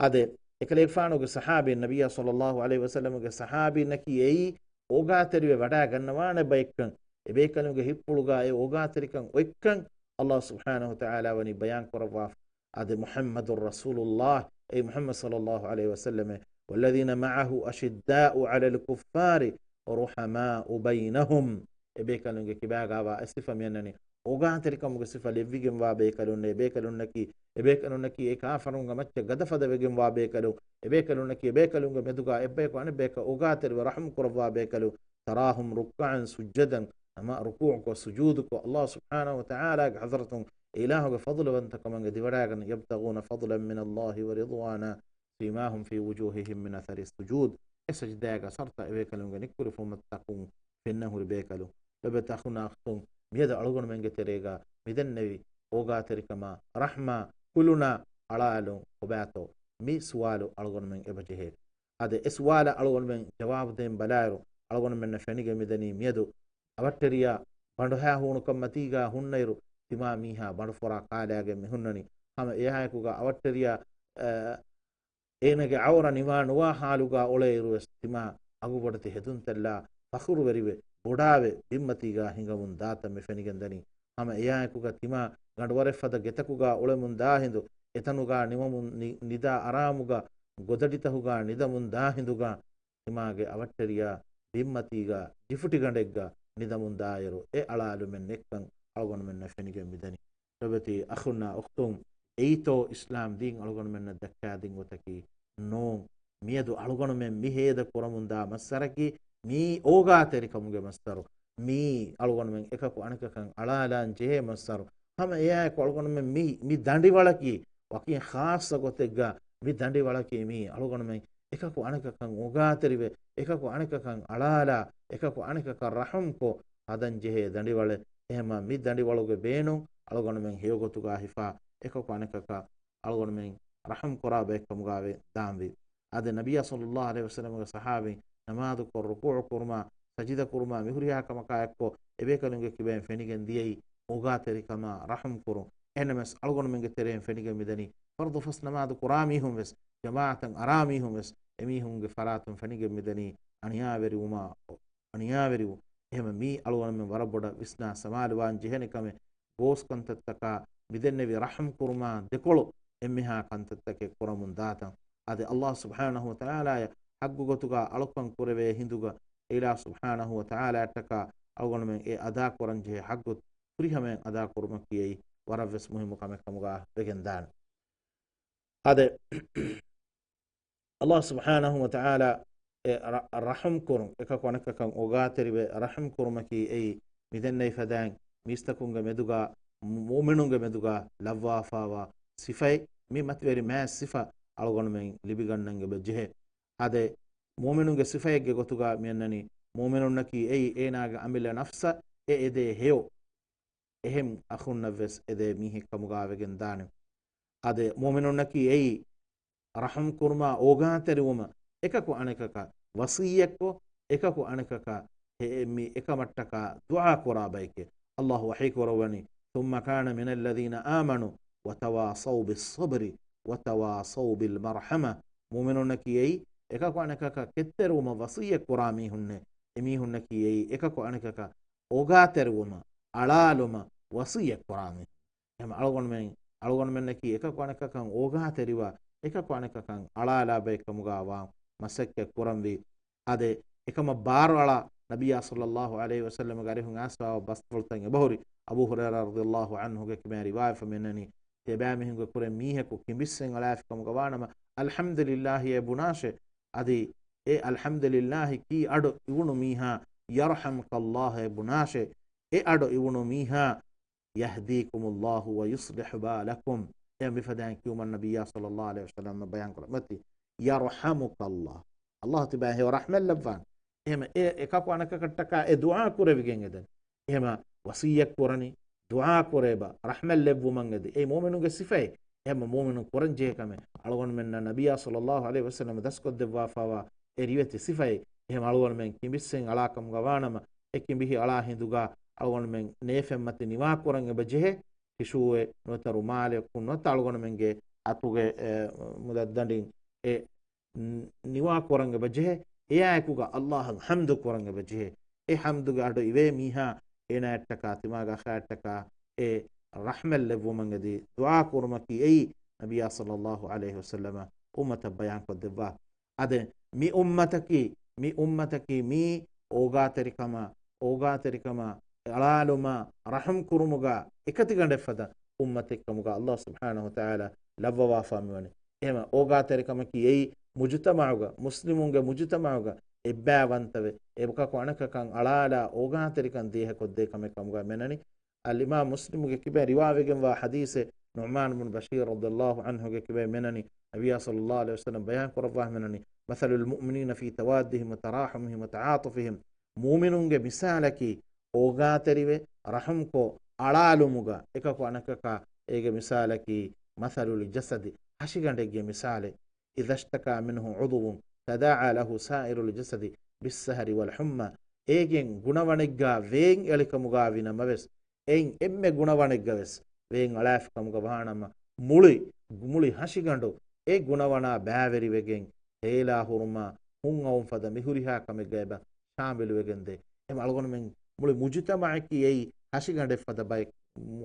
އާދެ، އެކަލޭގެފާނުގެ ޞަޙާބީން، ނަބިއްޔާ ޞައްލައްލާހު ޢަލައިހި ވަސައްލަމުގެ ޞަޙާބީންނަކީ އެއީ އޯގާތެރިވެ ވަޑައިގަންނަވާނެ ބައެއްކަން، އެބޭކަލުންގެ ހިތްޕުޅުގަ އެ އޯގާތެރިކަން އޮތްކަން އައްލާހު ސުބްޙާނަހު ވަތަޢާލާ ވަނީ ބަޔާން ކުރައްވާފަ. އާދެ، މުޙައްމަދު ރަސޫލުއްލާހް، އެ މުޙައްމަދު ޞައްލައްލާހު ޢަލައިހި ވަސައްލަމެ، وَالَّذِينَ مَعَهُ أَشِدَّاءُ عَلَى الْكُفَّارِ رُحَمَاءُ بَيْنَهُمْ. އެބޭކަލުންގެ ކިބާގާވާ އެ ސިފަ މިއަންނަނީ، އޯގާތެރިކަމުގެ ސިފަ ލެއްވިގެންވާ ބޭކަލުންނޭ. އެބޭކަލުންނަކީ، އެބޭކަލުންނަކީ އެ ކާފަރުންގެ މައްޗަށް ގަދަފަދަވެގެންވާ ބޭކަލުން. އެބޭކަލުންނަކީ އެބޭކަލުންގެ މެދުގާ އެއްބަޔަކު އަނެއްބަޔަކަށް އޯގާތެރިވެ ރަޙުމް ކުރައްވާ ބޭކަލުން. تَرَاهُمْ رُكَّعًا سُجَّدًا، ނަމާ ރުކޫޢުކޮށް، ސުޖޫދުކޮށް، އައްލާހު ސުބްޙާނަހު ވަތަޢާލާގެ ޙަޟްރަތުން އެ އިލާހުގެ ފަޟްލުވަންތަކަމަށް އެދިވަޑައިގަންނަ، يَبْتَغُونَ فَضْلًا مِنَ اللَّهِ وَرِضْوَانًا، سِيمَاهُمْ فِي وُجُوهِهِمْ مِنْ أَثَرِ السُّجُودِ. އެ ސަޖިދާގަ ސަރުތަ އެބޭކަލުންގެ ނިއްކުރިފުމަތްތަކުން ފެންނަން ހުރި ބޭކަލުން. ލޮބުވެތި އަޚުންނާ އުޚްތުން، މިއަދު އަޅުގަނޑުމެންގެ ތެރޭގަ މިދެންނެވި އޯގާތެރިކަމާ، ރަޙްމާ، ކުލުނާ، އަޅާލުން ކޮބާތޯ؟ މި ސުވާލު އަޅުގަނޑުމެން އެބަޖެހޭ. އާދެ، އެ ސުވާލަށް އަޅުގަނޑުމެން ޖަވާބު ދޭން ބަލާއިރު، އަޅުގަނޑުމެންނަށް ފެނިގެން މިދަނީ މިއަދު އަވަށްޓެރިޔާ ބަނޑުހާ ހޫނުކަންމަތީގާ ހުންނައިރު، ތިމާ މީހާ ބަނޑުފުރާ ކާލާގެން މި ހުންނަނީ. ހަމަ އެއާއެކުގާ އަވަށްޓެރިޔާ، އަ، އޭނަގެ އައުރަ ނިވާ ނުވާ ހާލުގާ އުޅޭއިރުވެސް، ތިމާ އަގުބޮޑެތި ހެދުންތައްލާ ފަޚުރުވެރިވެ، ބޮޑާވެ، ބިންމަތީގާ ހިނގަމުން ދާތަން މި ފެނިގެންދަނީ. ހަމަ އެއާއެކުގަ ތިމާ ގަނޑުވަރެއްފަދަ ގެތަކުގާ އުޅެމުން ދާހިނދު، އެތަނުގާ ނިމަމުން ނި-، ނިދާ އަރާމުގަ ގޮދަޑިތަހުގާ ނިދަމުން ދާހިނދުގަ، ތިމާގެ އަވަށްޓެރިޔާ ބިންމަތީގަ ޖިފުޓިގަނޑެއްގަ ނިދަމުން ދާއިރު، އެ އަޅާލުމެއް ނެތްކަން އަޅުގަނޑުމެންނަށް ފެނިގެން މިދަނީ. ލޮބުވެތި އަޚުންނާ އުޚްތުން، އެއީތޯ އިސްލާމް ދީން އަޅުގަނޑުމެންނަށް ދައްކާދިން ގޮތަކީ؟ ނޫން. މިއަދު އަޅުގަނޑުމެން މި ހޭދަ ކުރަމުންދާ މައްސަރަކީ މީ އޯގާތެރިކަމުގެ މައްސަރު. މީ އަޅުގަނޑުމެން އެކަކު އަނެކަކަށް އަޅާލާން ޖެހޭ މައްސަރު. ހަމަ އެއާއެކު އަޅުގަނޑުމެން މި، މި ދަނޑިވަޅަކީ ވަކިން ޚާއްޞަ ގޮތެއްގަ މި ދަނޑިވަޅަކީ މީ އަޅުގަނޑުމެން އެކަކު އަނެކަކަށް އޯގާތެރިވެ، އެކަކު އަނެކަކަށް އަޅާލާ، އެކަކު އަނެކަކަށް ރަޙުމްކޮށް ހަދަން ޖެހޭ ދަނޑިވަޅެއް. އެހެންމަ މި ދަނޑިވަޅުގެ ބޭނުން އަޅުގަނޑުމެން ހެޔޮގޮތުގާ ހިފާ އެކަކު އަނެކަކަށް އަޅުގަނޑުމެން ރަޙުމް ކުރާ ބައެއްކަމުގާ ވެ ދާންވީ. އާދެ، ނަބިއްޔާ ޞައްލައްލާހު ޢަލައިހި ވަސައްލަމްގެ ޞަޙާބީން ނަމާދުކޮށް، ރުކޫޢު ކުރުމާ، ސަޖިދަ ކުރުމާ، މިހުރިހާ ކަމަކާ އެއްކޮށް، އެބޭކަލުންގެ ކިބައިން ފެނިގެން ދިޔައީ އޯގާތެރިކަމާ، ރަޙުމް ކުރުން. އެހެންނަމަވެސް، އަޅުގަނޑުމެންގެ ތެރެއިން ފެނިގެން މިދަނީ، ފަރުޟު ފަސް ނަމާދު ކުރާ މީހުން ވެސް، ޖަމާޢަތަށް އަރާ މީހުން ވެސް، އެމީހުންގެ ފަރާތުން ފެނިގެން މިދަނީ އަނިޔާވެރިވުމާ، އަނިޔާވެރިވުން. އެހެންމަ މީ އަޅުގަނޑުމެން ވަރަށް ބޮޑަށް ވިސްނާ ސަމާލުވާން ޖެހޭނެ ކަމެއް. ގޯސް ކަންތައްތަކާ މިދެންނެވި ރަޙުމް ކުރުމާ ދެކޮޅު އެންމެހާ ކަންތައްތަކެއް ކުރަމުން ދާތަން. އާދެ، އައްލާހު ސުބްޙާނަހު ވަތަޢާލާޔަށް ޙައްޤު ގޮތުގާ އަޅުކަން ކުރެވޭ ހިނދުގަ، އެ އިލާހު ސުބްޙާނަހު ވަތަޢާލާއަށްޓަކާ އަޅުގަނޑުމެން އެ އަދާ ކުރަން ޖެހޭ ޙައްޤު ފުރިހަމައިން އަދާ ކުރުމަކީ އެއީ ވަރަށް ވެސް މުހިއްމު ކަމެއް ކަމުގާ ވެގެން ދާނެ. އާދެ، އައްލާހު ސުބްޙާނަހު ވަތަޢާލާ އެ ރަ-، ރަޙުމް ކުރުން، އެކަކު އަނެކަކަށް އޯގާތެރިވެ ރަޙުމް ކުރުމަކީ އެއީ، މިދެންނެވި ފަދައިން މީސްތަކުންގެ މެދުގާ، މު-، މުއުމިނުންގެ މެދުގާ ލައްވާފާވާ ސިފައެއް. މި މަތިވެރި މާތް ސިފަ އަޅުގަނޑުމެން ލިބިގަންނަން އެބަ ޖެހޭ. އާދެ، މުއުމިނުންގެ ސިފައެއްގެ ގޮތުގާ މިއަންނަނީ، މުއުމިނުންނަކީ އެއީ އޭނާގެ އަމިއްލަ ނަފްސަށް އެ އެދޭ ހެޔޮ އެހެން އަޚުންނަށްވެސް އެދޭ މީހެއް ކަމުގާ ވެގެން ދާނެ. އާދެ، މުއުމިނުންނަކީ އެއީ ރަޙުމް ކުރުމާ އޯގާތެރިވުމަށް އެކަކު އަނެކަކަށް ވަޞިއްޔަތްކޮށް، އެކަކު އަނެކަކަށް އެ-، އެ-، މި އެކަމަށްޓަކާ ދުޢާ ކުރާ ބައެކޭ. އައްލާހު ވަޙީ ކުރައްވަނީ، ثُمَّ كَانَ مِنَ الَّذِينَ آمَنُوا وَتَوَاصَوْا بِالصَّبْرِ وَتَوَاصَوْا بِالْمَرْحَمَةِ. މުއުމިނުންނަކީ އެއީ އެކަކު އަނެކަކަށް ކެތްތެރިވުމަށް ވަޞިއްޔަތް ކުރާ މީހުންނޭ. އެމީހުންނަކީ އެއީ އެކަކު އަނެކަކަށް އޯގާތެރިވުމަށް، އަޅާލުމަށް ވަޞިއްޔަތް ކުރާ މީހުން. އެހެން އަޅުގަނޑުމެން، އަޅުގަނޑުމެންނަކީ އެކަކު އަނެކަކަށް އޯގާތެރިވާ، އެކަކު އަނެކަކަށް އަޅާލާ ބައެއް ކަމުގާ ވާން މަސައްކަތް ކުރަންވީ. އާދެ، އެކަމަށް ބާރުއަޅާ ނަބިއްޔާ ޞައްލައްލާހު ޢަލައިހި ވަސައްލަމްގެ އަރިހުން އައިސްފާވާ ބަސްފުޅުތައް އެބަހުރި. އަބޫ ހުރައިރާ ރަޟިޔައްލާހު ޢަންހުގެ ކިބައިން ރިވާޔަތްފަ މިއަންނަނީ، ތިޔަބައިމީހުންގެ ކުރެން މީހަކު ކިނބިއްސެން އަޅާފި ކަމުގަ ވާނަމަ، އަލްޙަމްދުލިއްލާހިއޭ ބުނާށޭ. އަދި އެ އަލްޙަމްދުލިއްލާހި ކީ އަޑު އިވުނު މީހާ، ޔަރްޙަމްކައްލާހޭ ބުނާށޭ. އެ އަޑު އިވުނު މީހާ، ޔަހްދީކުމުއްލާހު ވަޔުޞްލިޙު ބާލަކުމް. އެ މިފަދައިން ކިޔުމަށް ނަބިއްޔާ ޞައްލައްލާހު ޢަލައިހި ވަސައްލަމް ބަޔާން ކުރައްވަތީ، ޔަރްޙަމުކައްލާހު. އައްލާހު ތިބާ ހެޔޮ ރަޙްމަތް ލައްވާން. އެހެމަ އެ އެކަކު އަނެކަކަށްޓަކާ އެ ދުޢާ ކުރެވިގެން އެދެން. އެހެމަ ވަޞިއްޔަތް ކުރަނީ، ދުޢާ ކުރޭބަ، ރަޙްމަތް ލެއްވުމަށް އެދި. އެ މުއުމިނުންގެ ސިފައެއް. އެހެމަ މުއުމިނުން ކުރަން ޖެހޭ ކަމެއް. އަޅުގަނޑުމެންނަށް ނަބިއްޔާ ޞައްލައްލާހު ޢަލައިހި ވަސައްލަމް ދަސްކޮށްދެއްވާފާވާ އެ ރިވެތި ސިފައެއް. އެހެމަ އަޅުގަނޑުމެން ކިނބިއްސެން އަޅާ ކަމުގަ ވާނަމަ، އެ ކިނބިހި އަޅާ ހިނދުގަ އަޅުގަނޑުމެން ނޭފެންމަތި ނިވާ ކުރަން އެބަ ޖެހޭ. ޓިޝޫއެއް ނުވަތަ ރުމާލެއް ނުވަތަ އަޅުގަނޑުމެންގެ އަތުގެ، އެ، މުދަށްދަނޑިން އެ ނިވާ ކުރަން އެބަ ޖެހޭ. އެއާއެކުގަ އައްލާހަށް ޙަމްދު ކުރަން އެބަ ޖެހޭ. އެ ޙަމްދުގެ އަޑު އިވޭ މީހާ އޭނާއަށްޓަކާ ތިމާގެ އަޚާއަށްޓަކާ އެ ރަޙްމަތް ލެއްވުމަށް އެދި ދުޢާ ކުރުމަކީ އެއީ ނަބިއްޔާ ޞައްލައްލާހު ޢަލައިހި ވަސައްލަމަ އުއްމަތަށް ބަޔާންކޮށްދެއްވާ. އަދެ މި އުއްމަތަކީ، މި އުއްމަތަކީ މީ އޯގާތެރިކަމާ، އޯގާތެރިކަމާ، އަޅާލުމާ، ރަޙުމް ކުރުމުގާ އެކަތިގަނޑެއް ފަދަ އުއްމަތެއް ކަމުގާ އައްލާހު ސުބްޙާނަހު ވަތަޢާލާ ލައްވަވާފާ މިވަނީ. އެހެމަ އޯގާތެރިކަމަކީ އެއީ މުޖުތަމަޢުގަ، މުސްލިމުންގެ މުޖުތަމަޢުގަ އެއްބައިވަންތަވެ، އެކަކު އަނެކަކަށް އަޅާލާ އޯގާތެރިކަން ދޭހަކޮށްދޭ ކަމެއް ކަމުގަ މެނަނީ. އަލްއިމާމް މުސްލިމުގެ ކިބައިން ރިވާވެގެންވާ ޙަދީޘެއް ނުޢުމާން ބުން ބަޝީރް ރަޟިޔައްލާހު ޢަންހުގެ ކިބައިން މެނަނީ، ނަބިއްޔާ ޞައްލައްލާހު ޢަލައިހި ވަސައްލަމަ ބަޔާން ކުރައްވާ މެނަނީ، މަޘަލުލް މުއުމިނީނަ ފީ ތަވާއްދިހިމް ވަތަރާޙުމިހިމް ވަތަޢާޠުފިހިމް، މުއުމިނުންގެ މިސާލަކީ އޯގާތެރިވެ، ރަޙުމްކޮށް، އަޅާލުމުގަ، އެކަކު އަނެކަކާ އޭގެ މިސާލަކީ މަޘަލުލް ޖަސަދި، ހަށިގަނޑެއްގެ މިސާލެއް. إذا اشتكى منه عضو تداعى له سائر الجسد بالسهر والحمى، އޭގެން ގުނަވަނެއްގާ ވޭން އެޅިކަމުގާ ވިނަމަވެސް، އެއިން އެންމެ ގުނަވަނެއްގަވެސް ވޭން އަޅާފިކަމުގަ ވާނަމަ، މުޅި، މުޅި ހަށިގަނޑު އެ ގުނަވަނާ ބައިވެރިވެގެން، ހޭލާ ހުރުމާ، ހުން އައުން ފަދަ މިހުރިހާ ކަމެއްގަ އެބަ ޝާމިލުވެގެންދޭ. އެމަ އަޅުގަނޑުމެން މުޅި މުޖުތަމަޢަކީ އެއީ ހަށިގަނޑެއް ފަދަ ބައެއް،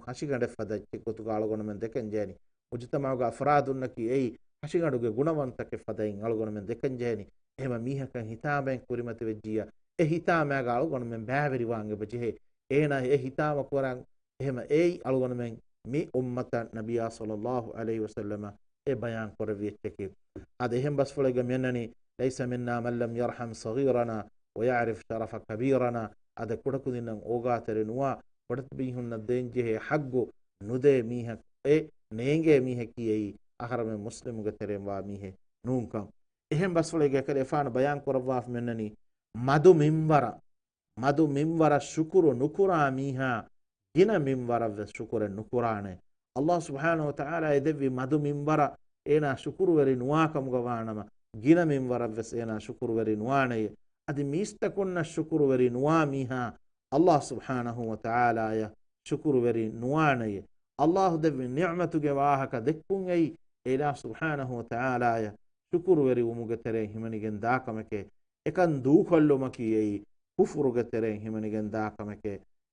ހަށިގަނޑެއް ފަދަ އެއްޗެއް ގޮތުގަ އަޅުގަނޑުމެން ދެކެން ޖެހެނީ. މުޖުތަމަޢުގެ އަފްރާދުންނަކީ އެއީ ހަށިގަނޑުގެ ގުނަވަންތަކެއް ފަދައިން އަޅުގަނޑުމެން ދެކެން ޖެހެނީ. އެހެމަ މީހަކަށް ހިތާމައިން ކުރިމަތިވެއްޖިއްޔާ، އެ ހިތާމައިގަ އަޅުގަނޑުމެން ބައިވެރިވާން އެބަ ޖެހޭ. އޭނާ އެ ހިތާމަ ކުރަން. އެހެމަ އެއީ އަޅުގަނޑުމެން މި އުއްމަތަށް ނަބިއްޔާ ޞައްލައްލާހު ޢަލައިހި ވަސައްލަމަ އެ ބަޔާން ކުރެއްވި އެއްޗަކީ. އަދި އެހެން ބަސްފުޅެއްގަ މިއަންނަނީ، ليس منا من لم يرحم صغيرنا ويعرف شرف كبيرنا. އަދި ކުޑަކުދިންނަށް އޯގާތެރި ނުވާ، ބޮޑެތި މީހުންނަށް ދޭންޖެހޭ ޙައްޤު ނުދޭ މީހަކު، އެ ނޭނގޭ މީހަކީ އެއީ އަހަރެމެން މުސްލިމުގެ ތެރެއިން ވާ މީހެއް ނޫންކަން. އެހެން ބަސްފުޅެއްގަ އެކަލޭފާނު ބަޔާން ކުރައްވާފަ މިއަންނަނީ، މަދު މިންވަރަށް، މަދު މިންވަރަށް ޝުކުރު ނުކުރާ މީހާ ގިނަ މިންވަރަށްވެސް ޝުކުރެއް ނުކުރާނެ. އައްލާހު ސުބްޙާނަހު ވަތަޢާލާ އެދެއްވި މަދު މިންވަރަށް އޭނާ ޝުކުރުވެރި ނުވާ ކަމުގަ ވާނަމަ، ގިނަ މިންވަރަށްވެސް އޭނާ ޝުކުރުވެރި ނުވާނެޔޭ. އަދި މީސްތަކުންނަށް ޝުކުރުވެރި ނުވާ މީހާ އައްލާހު ސުބްޙާނަހު ވަތަޢާލާޔަށް ޝުކުރުވެރި ނުވާނެޔޭ. އައްލާހު ދެއްވި ނިޢުމަތުގެ ވާހަކަ ދެއްކުން އެއީ އެ އިލާހު ސުބްޙާނަހު ވަތަޢާލާޔަށް ޝުކުރުވެރިވުމުގެ ތެރެއިން ހިމެނިގެން ދާ ކަމެކޭ. އެކަން ދޫކޮށްލުމަކީ އެއީ ކުފުރުގެ ތެރެއިން ހިމެނިގެން ދާ ކަމެކޭ.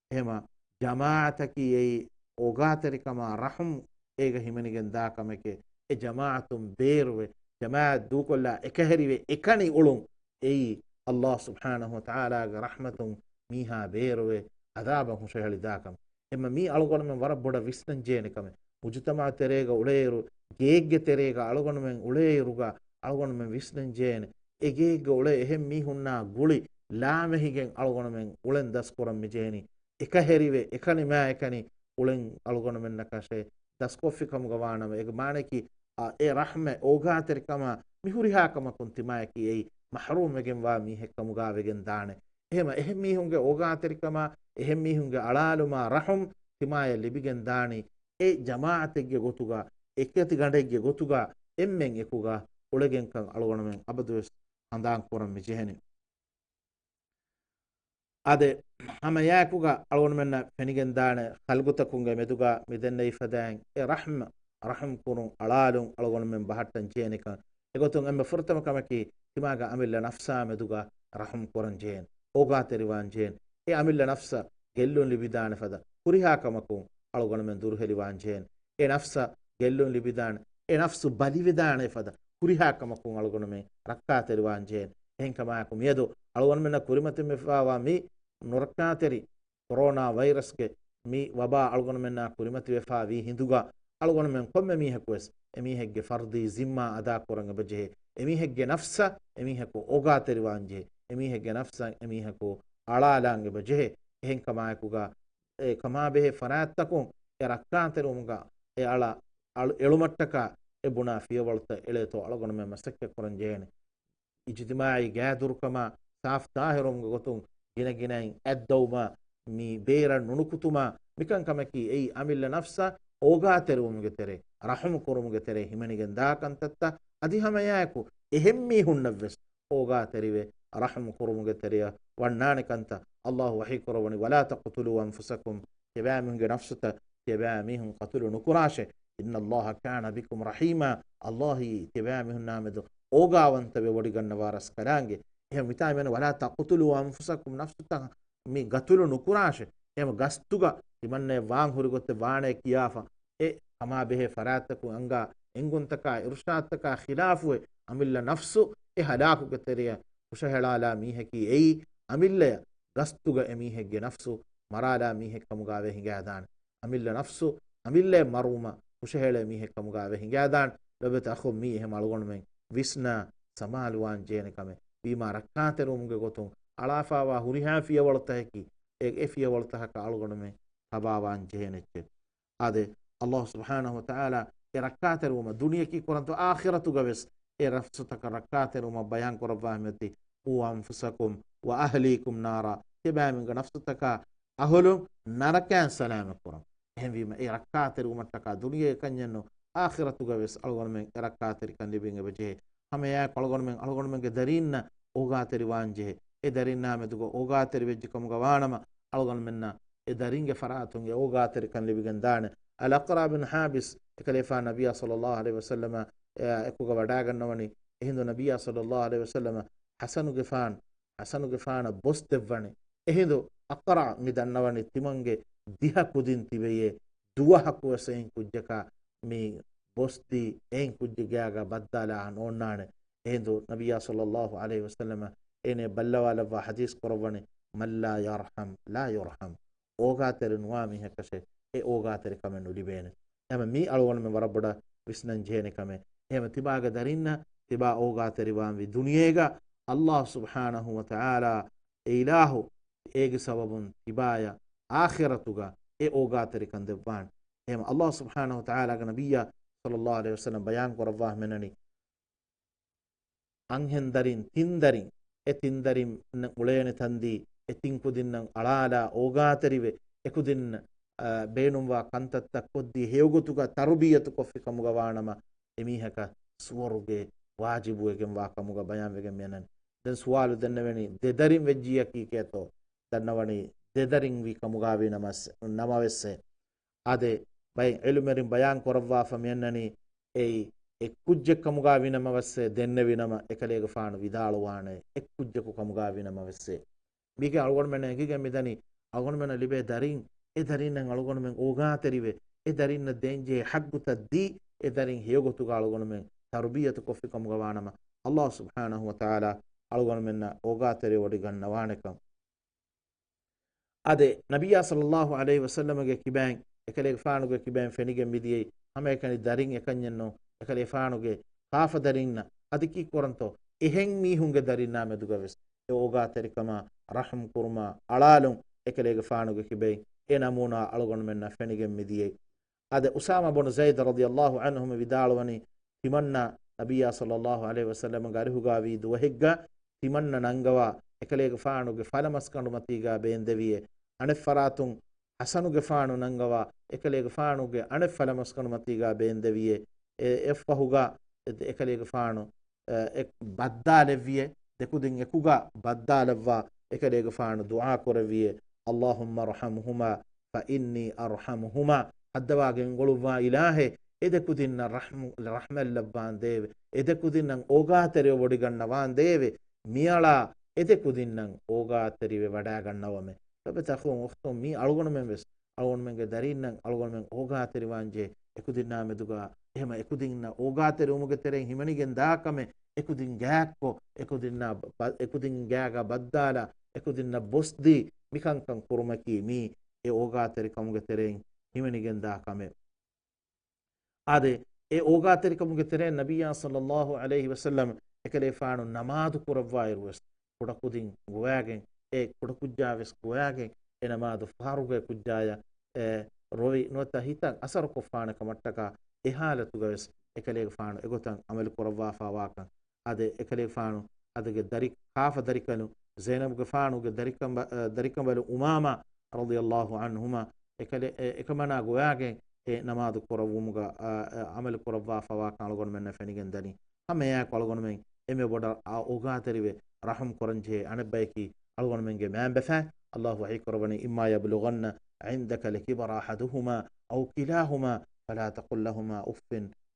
އެހެމަ ޖަމާޢަތަކީ އެއީ އޯގާތެރިކަމާ ރަޙުމް އޭގަ ހިމެނިގެން ދާ ކަމެކޭ. އެ ޖަމާޢަތުން ބޭރުވެ، ޖަމާޢަތް ދޫކޮށްލާ އެކަހެރިވެ އެކަނި އުޅުން އެއީ އައްލާހު ސުބްޙާނަހު ވަތަޢާލާގެ ރަޙްމަތުން މީހާ ބޭރުވެ ޢަޛާބަށް ހުށަހެޅިދާ ކަމެއް. އެމަ މީ އަޅުގަނޑުމެން ވަރަށް ބޮޑަށް ވިސްނަން ޖޭނެ ކަމެއް. މުޖުތަމަޢު ތެރޭގަ އުޅޭއިރު، ގެއެއްގެ ތެރޭގަ އަޅުގަނޑުމެން އުޅޭއިރުގަ އަޅުގަނޑުމެން ވިސްނަން ޖޭނެ. އެ ގެއެއްގަ އުޅޭ އެހެން މީހުންނާ ގުޅި ލާމެހިގެން އަޅުގަނޑުމެން އުޅެން ދަސްކުރަން މިޖެހެނީ. އެކަހެރިވެ، އެކަނިމާ އެކަނި އުޅެން އަޅުގަނޑުމެންނަކަށޭ ދަސްކޮށްފި ކަމުގަ ވާނަމަ، އޭގެ މާނައަކީ، އާ، އެ ރަޙްމަތް އޯގާތެރިކަމާ މި ހުރިހާ ކަމަކުން ތިމާޔަކީ އެއީ މަޙްރޫމްވެގެންވާ މީހެއް ކަމުގާ ވެގެން ދާނެ. އެހެމަ އެހެން މީހުންގެ އޯގާތެރިކަމާ، އެހެން މީހުންގެ އަޅާލުމާ ރަޙުމް ތިމާޔަށް ލިބިގެން ދާނީ، އެ ޖަމާޢަތެއްގެ ގޮތުގަ، އެކަތިގަނޑެއްގެ ގޮތުގަ، އެންމެން އެކުގަ އުޅެގެންކަން އަޅުގަނޑުމެން އަބަދުވެސް ހަނދާން ކުރަން މި ޖެހެނީ. އާދެ، ހަމައެއާއެކުގަ އަޅުގަނޑުމެންނަށް ފެނިގެންދާނެ ޚަލްޤުތަކުންގެ މެދުގަ މި ދެންނެވި ފަދައިން އެ ރަޙްމަ، ރަޙުމް ކުރުން އަޅާލުން އަޅުގަނޑުމެން ބަހައްޓަން ޖޭނެކަން. އެގޮތުން އެންމެ ފުރަތަމަ ކަމަކީ، ތިމާގެ އަމިއްލަ ނަފްސާ މެދުގަ ރަޙުމް ކުރަން ޖޭން، އޯގާތެރިވާން ޖޭން. އެ އަމިއްލަ ނަފްސަށް ގެއްލުން ލިބިދާނެ ފަދަ ހުރިހާ ކަމަކުން އަޅުގަނޑުމެން ދުރުހެލިވާން ޖޭން. އެ ނަފްސަށް ގެއްލުން ލިބިދާނެ، އެ ނަފްސު ބަލިވެދާނެ ފަދަ ހުރިހާ ކަމަކުން އަޅުގަނޑުމެން ރައްކާތެރިވާން ޖޭން. އެހެންކަމާއެކު މިއަދު އަޅުގަނޑުމެންނަށް ކުރިމަތިވެފަވާ މި ނުރައްކާތެރި ކޮރޯނާ ވައިރަސްގެ މި ވަބާ އަޅުގަނޑުމެންނާ ކުރިމަތިވެފާ ވީ ހިނދުގަ، އަޅުގަނޑުމެން ކޮންމެ މީހަކުވެސް އެމީހެއްގެ ފަރްދީ ޒިންމާ އަދާކުރަން އެބަޖެހޭ. އެމީހެއްގެ ނަފްސަށް އެމީހަކު އޯގާތެރިވާން ޖެހޭ. އެމީހެއްގެ ނަފްސަށް އެމީހަކު އަޅާލާން އެބަޖެހޭ. އެހެންކަމާއެކުގަ، އެ ކަމާބެހޭ ފަރާތްތަކުން އެ ރައްކާތެރިވުމުގަ އެ އަޅަ، އަޅު، އެޅުމަށްޓަކާ އެ ބުނާ ފިޔަވަޅުތައް އެޅޭތޯ އަޅުގަނޑުމެން މަސައްކަތް ކުރަން ޖެހޭނެ. އިޖުތިމާޢީ ގާތްދުރުކަމާ ސާފު ތާހިރުވުމުގެ ގޮތުން ގިނަގިނައިން އަތްދައުމާ، މި ބޭރަށް ނުނުކުތުމާ، މިކަންކަމަކީ އެއީ އަމިއްލަ ނަފްސަށް އޯގާތެރިވުމުގެ ތެރޭ، ރަޙުމު ކުރުމުގެ ތެރޭ ހިމެނިގެން ދާ ކަންތައްތައް. އަދި ހަމައެއާއެކު އެހެން މީހުންނަށްވެސް އޯގާތެރިވެ، ރަޙުމު ކުރުމުގެ ތެރެއަށް ވަންނާނެ ކަންތައް. އައްލާހު ވަޙީ ކުރައްވަނީ، "ولا تقتلوا أنفسكم." ތިބާމީހުންގެ ނަފްސުތައް ތިޔަބައިމީހުން ޤަތުލު ނުކުރާށޭ. إن الله كان بكم رحيما. ﷲ ތިޔަބައިމީހުންނާމެދު އޯގާވަންތަވެ ވޮޑިގަންނަވާ ރަސްކަލާނގެ. އެހެން މިތާ މިއަންނަ، ولا تقتلوا أنفسكم، ނަފްސުތައް މި ގަތުލު ނުކުރާށޭ. އެހެން ގަސްތުގަ ތިމަންނައަށް ވާން ހުރި ގޮތެއް ވާނޭ ކިޔާފަ، އެ ކަމާ ބެހޭ ފަރާތްތަކުން އަންގާ އެންގުންތަކާ އިރުޝާދުތަކާ ޚިލާފުވެ، އަމިއްލަ ނަފްސު އެ ހަލާކުގެ ތެރެއަށް ހުށަހެޅާލާ މީހަކީ އެއީ، އަމިއްލަޔަށް ގަސްތުގަ އެމީހެއްގެ ނަފްސު މަރާލާ މީހެއް ކަމުގައިވެ ހިނގާދާނެ. އަމިއްލަ ނަފްސު އަމިއްލަޔަށް މަރުވުމަށް ހުށަހެޅޭ މީހެއް ކަމުގައިވެ ހިނގާދާނެ. ލޮބުވެތި އަޚުން، މީ އެހެން އަޅުގަނޑުމެން ވިސްނާ ސަމާލުވާން ޖެހޭނެ ކަމެއް. ވީމާ ރައްކާތެރިވުމުގެ ގޮތުން އަޅާފައިވާ ހުރިހާ ފިޔަވަޅުތަކަކީ، އެ، އެ ފިޔަވަޅުތަކަކަށް އަޅުގަނޑުމެން ތަބާވާން ޖެހޭނެއްޗެއް. އާދެ، ﷲ ސުބްޙާނަހޫ ވަތަޢާލާ އެ ރައްކާތެރިވުމަށް ދުނިޔެއަކީ ކުރަންތޯ އާޚިރަތުގަ ވެސް އެ ނަފްސުތަކަށް ރައްކާތެރިވުމަށް ބަޔާން ކުރައްވާ ހިމެތި، قوا أنفسكم وأهليكم نارا، ތިބާމިންގެ ނަފްސުތަކާ އަހުލުން ނަރަކައިން ސަލާމަތް ކުރަން. އެހެންވީމަ އެ ރައްކާތެރިވުމަށްޓަކާ ދުނިޔެ ކަންޏެއްނު، އާޚިރަތުގަ ވެސް އަޅުގަނޑުމެން އެ ރައްކާތެރިކަން ލިބިގެން އެބަޖެހޭ. ހަމައެއާއެކު އަޅުގަނޑުމެން އަޅުގަނޑުމެންގެ ދަރީންނަށް އޯގާތެރިވާން ޖެހޭ. އެ ދަރިންނާމެދުގަ އޯގާތެރިވެއްޖެ ކަމުގަ ވާނަމަ، އަޅުގަނޑުމެންނަށް އެ ދަރިންގެ ފަރާތުން އެ އޯގާތެރިކަން ލިބިގެން ދާނެ. އަލްއަޤްރަޢު ބިން ޙާބިސް އެކަލޭފާނު ނަބިއްޔާ ޞައްލައްލާހު ޢަލައިހި ވަސައްލަމާ، އެ، އެކުގަ ވަޑާގަންނަވަނީ. އެހިނދު ނަބިއްޔާ ޞައްލައްލާހު ޢަލައިހި ވަސައްލަމަ ޙަސަނުގެފާނު، ޙަސަނުގެފާނަށް ބޮސް ދެއްވަނީ. އެހިނދު އަޤްރަޢު، މި ދަންނަވަނީ ތިމަންގެ ދިހަ ކުދިން ތިބެޔޭ، ދުވަހަކުވެސް އެހެން ކުއްޖަކާ މި ބޮސްދީ އެހެން ކުއްޖެއް ގާގަ ބައްދާލާ ނޯންނާނެ. އެހިނދު ނަބިއްޔާ ޞައްލައްލާހު ޢަލައިހި ވަސައްލަމަ އޭނަ ބައްލަވާލައްވާ ޙަދީޘް ކުރައްވަނީ، من لا يرحم لا يرحم. އޯގާތެރި ނުވާ މީހަކަށެ އެ އޯގާތެރިކަމެއް ނުލިބޭނެ. އެހެން މީ އަޅުގަނޑުމެން ވަރަށް ބޮޑަށް ވިސްނަން ޖެހޭނެ ކަމެއް. އެހެން ތިބާގެ ދަރިންނަށް ތިބާ އޯގާތެރިވާންވީ ދުނިޔޭގަ، ﷲ ސުބްޙާނަހޫ ވަތަޢާލާ އެ އިލާހު އޭގެ ސަބަބުން ތިބާޔަށް އާޚިރަތުގަ އެ އޯގާތެރިކަން ދެއްވާނެ. އެހެން ﷲ ސުބްޙާނަހޫ ވަތަޢާލާގެ ނަބިއްޔާ ޞައްލައްލާހު ޢަލައިހި ވަސައްލަމަ ބަޔާން ކުރައްވާ ހިމެނަނީ، އަންހެން ދަރިން، ތިން ދަރިން، އެ ތިން ދަރިން އުޅޭނެ ތަންދީ، އެ ތިން ކުދިންނަށް އަޅާލާ އޯގާތެރިވެ، އެ ކުދިން، އަ، ބޭނުންވާ ކަންތައްތައް ކޮށްދީ ހެޔޮގޮތުގަ ތަރުބިއްޔަތު ކޮށްފި ކަމުގަ ވާނަމަ، އެމީހަކަށް ސުވަރުގެ ވާޖިބުވެގެންވާ ކަމުގަ ބަޔާންވެގެން މިއަންނަނީ. ދެން ސުވާލު ދެންނެވެނީ، ދެ ދަރިން ވެއްޖިއްޔަކީ ކޭތޯ؟ ދަންނަވަނީ ދެ ދަރިން ވީ ކަމުގަ ވީ ނަމަސް، ނަމަވެސް އެ އާދެ، ބައެއް ޢިލްމުވެރިން ބަޔާން ކުރައްވާފަ މިއަންނަނީ، އެއީ އެއްކުއްޖެއް ކަމުގަ ވިނަމަވެސް ދެންނެވިނަމަ، އެކަލޭގެފާނު ވިދާޅުވާނެ، އެއްކުއްޖަކު ކަމުގަ ވިނަމަވެސް. މީގެ އަޅުގަނޑުމެން އެނގިގެން މިދަނީ، އަޅުގަނޑުމެންނަށް ލިބޭ ދަރިން، އެ ދަރިންނަށް އަޅުގަނޑުމެން އޯގާތެރިވެ، އެ ދަރިންނަށް ދޭންޖެހޭ ޙައްޤުތައް ދީ، އެ ދަރިން ހެޔޮގޮތުގަ އަޅުގަނޑުމެން ތަރުބިއްޔަތު ކޮށްފި ކަމުގަ ވާނަމަ، ﷲ ސުބްޙާނަހޫ ވަތަޢާލާ އަޅުގަނޑުމެންނަށް އޯގާތެރިވެވޮޑިގަންނަވާނެކަން. އާދެ، ނަބިއްޔާ ޞައްލައްލާހު ޢަލައިހި ވަސައްލަމަގެ ކިބައިން، އެކަލޭގެފާނުގެ ކިބައިން ފެނިގެން މިދިޔައީ، ހަމައެކަނި ދަރިން އެކަންޏެއްނު، އެކަލޭފާނުގެ ކާފަ ދަރިންނަށް އަދި ކީއްކުރަންތޯ؟ އެހެން މީހުންގެ ދަރިންނާ މެދުގަވެސް އެ އޯގާތެރިކަމާ، ރަޙުމް ކުރުމާ، އަޅާލުން އެކަލޭގެފާނުގެ ކިބައިން އެ ނަމޫނާ އަޅުގަނޑުމެންނަށް ފެނިގެން މިދިޔައީ. އާދެ، އުސާމާ ބުނު ޒައިދު ރަޟިޔައްލާހު ޢަންހު ވިދާޅުވަނީ، ތިމަންނަ ނަބިއްޔާ ޞައްލައްލާހު ޢަލައިހި ވަސައްލަމަގެ އަރިހުގަ ވީ ދުވަހެއްގަ ތިމަންނަ ނަންގަވާ އެކަލޭގެފާނުގެ ފަލަމަސްގަނޑުމަތީގަ ބޭންދެވިއޭ. އަނެއްފަރާތުން ޙަސަނުގެފާނު ނަންގަވާ އެކަލޭގެފާނުގެ އަނެއް ފަލަމަސްގަނޑުމަތީގަ ބޭންދެވިއޭ. އެ، އެއަށްފަހުގަ އެ، އެކަލޭގެފާނު، އެ، އެ، ބައްދާލެއްވިއޭ. ދެކުދިން އެކުގަ ބައްދާލައްވާ އެކަލޭގެފާނު ދުޢާ ކުރެއްވިއޭ، اللهم ارحمهما فإني أرحمهما. ހައްދަވާ ގެންގުޅުއްވާ އިލާހޭ، އެ ދެކުދިންނަށް ރަޙްމު، ރަޙްމަތް ލައްވާނދޭވެ. އެ ދެކުދިންނަށް އޯގާތެރިވެވޮޑިގަންނަވާނދޭވެ. މިއަޅާ އެ ދެކުދިންނަށް އޯގާތެރިވެ ވަޑާގަންނަވަމޭ. ލޮބުވެތި އަޚުން އުޚްތުން، މީ އަޅުގަނޑުމެން ވެސް އަޅުގަނޑުމެންގެ ދަރީންނަށް އަޅުގަނޑުމެން އޯގާތެރިވާންޖެހޭ. އެކުދިންނާ މެދުގަ އެހެމަ އެކުދިންނަށް އޯގާތެރިވުމުގެ ތެރެއިން ހިމެނިގެން ދާ ކަމެއް، އެކުދިން ގާތްކޮށް، އެކުދިންނާ ބަ-، އެކުދިން ގާގަ ބައްދާލާ، އެކުދިންނަށް ބޮސްދީ، މިކަންކަން ކުރުމަކީ މީ އެ އޯގާތެރިކަމުގެ ތެރެއިން ހިމެނިގެން ދާ ކަމެއް. އާދެ، އެ އޯގާތެރިކަމުގެ ތެރެއިން ނަބިއްޔާ ޞައްލައްލާހު ޢަލައިހި ވަސައްލަމަ އެކަލޭފާނު ނަމާދު ކުރައްވާއިރު ވެސް، ކުޑަކުދިން ގޮވާގެން، އެ ކުޑަކުއްޖާ ވެސް ގޮވާގެން، އެ ނަމާދު ފަހަރުގައި ކުއްޖާޔަށް، އެ، ރޮވި ނުވަތަ ހިތަށް އަސަރު ކޮށްފާނެ ކަމަށްޓަކާ އެ ހާލަތުގަ ވެސް އެކަލޭގެފާނު އެގޮތަށް ޢަމަލު ކުރައްވާފާވާކަން. އާދެ، އެކަލޭގެފާނު އަދިގެ ދަރި، ކާފަ ދަރިކަލުން، ޒައިނަބުގެފާނުގެ ދަރިކަނބަ-، އަ، ދަރިކަނބަލުން އުމާމާ ރަޟިޔައްލާހު ޢަންހުމާ، އެކަލެ-، އެ-، އެކަމަނާ ގޮވާގެން އެ ނަމާދު ކުރައްވުމުގަ، އަ، އަ، ޢަމަލު ކުރައްވާފަވާކަން އަޅުގަނޑުމެންނަށް ފެނިގެން ދަނީ. ހަމައެއާއެކު އަޅުގަނޑުމެން އެންމެ ބޮޑަށް އަ، އޯގާތެރިވެ ރަޙުމް ކުރަންޖެހޭ އަނެއްބަޔަކީ އަޅުގަނޑުމެންގެ މައިންބަފައިން. ﷲ ވަޙީކުރައްވަނީ، إما يبلغن عندك الكبر أحدهما أو كلاهما فلا تقل لهما أف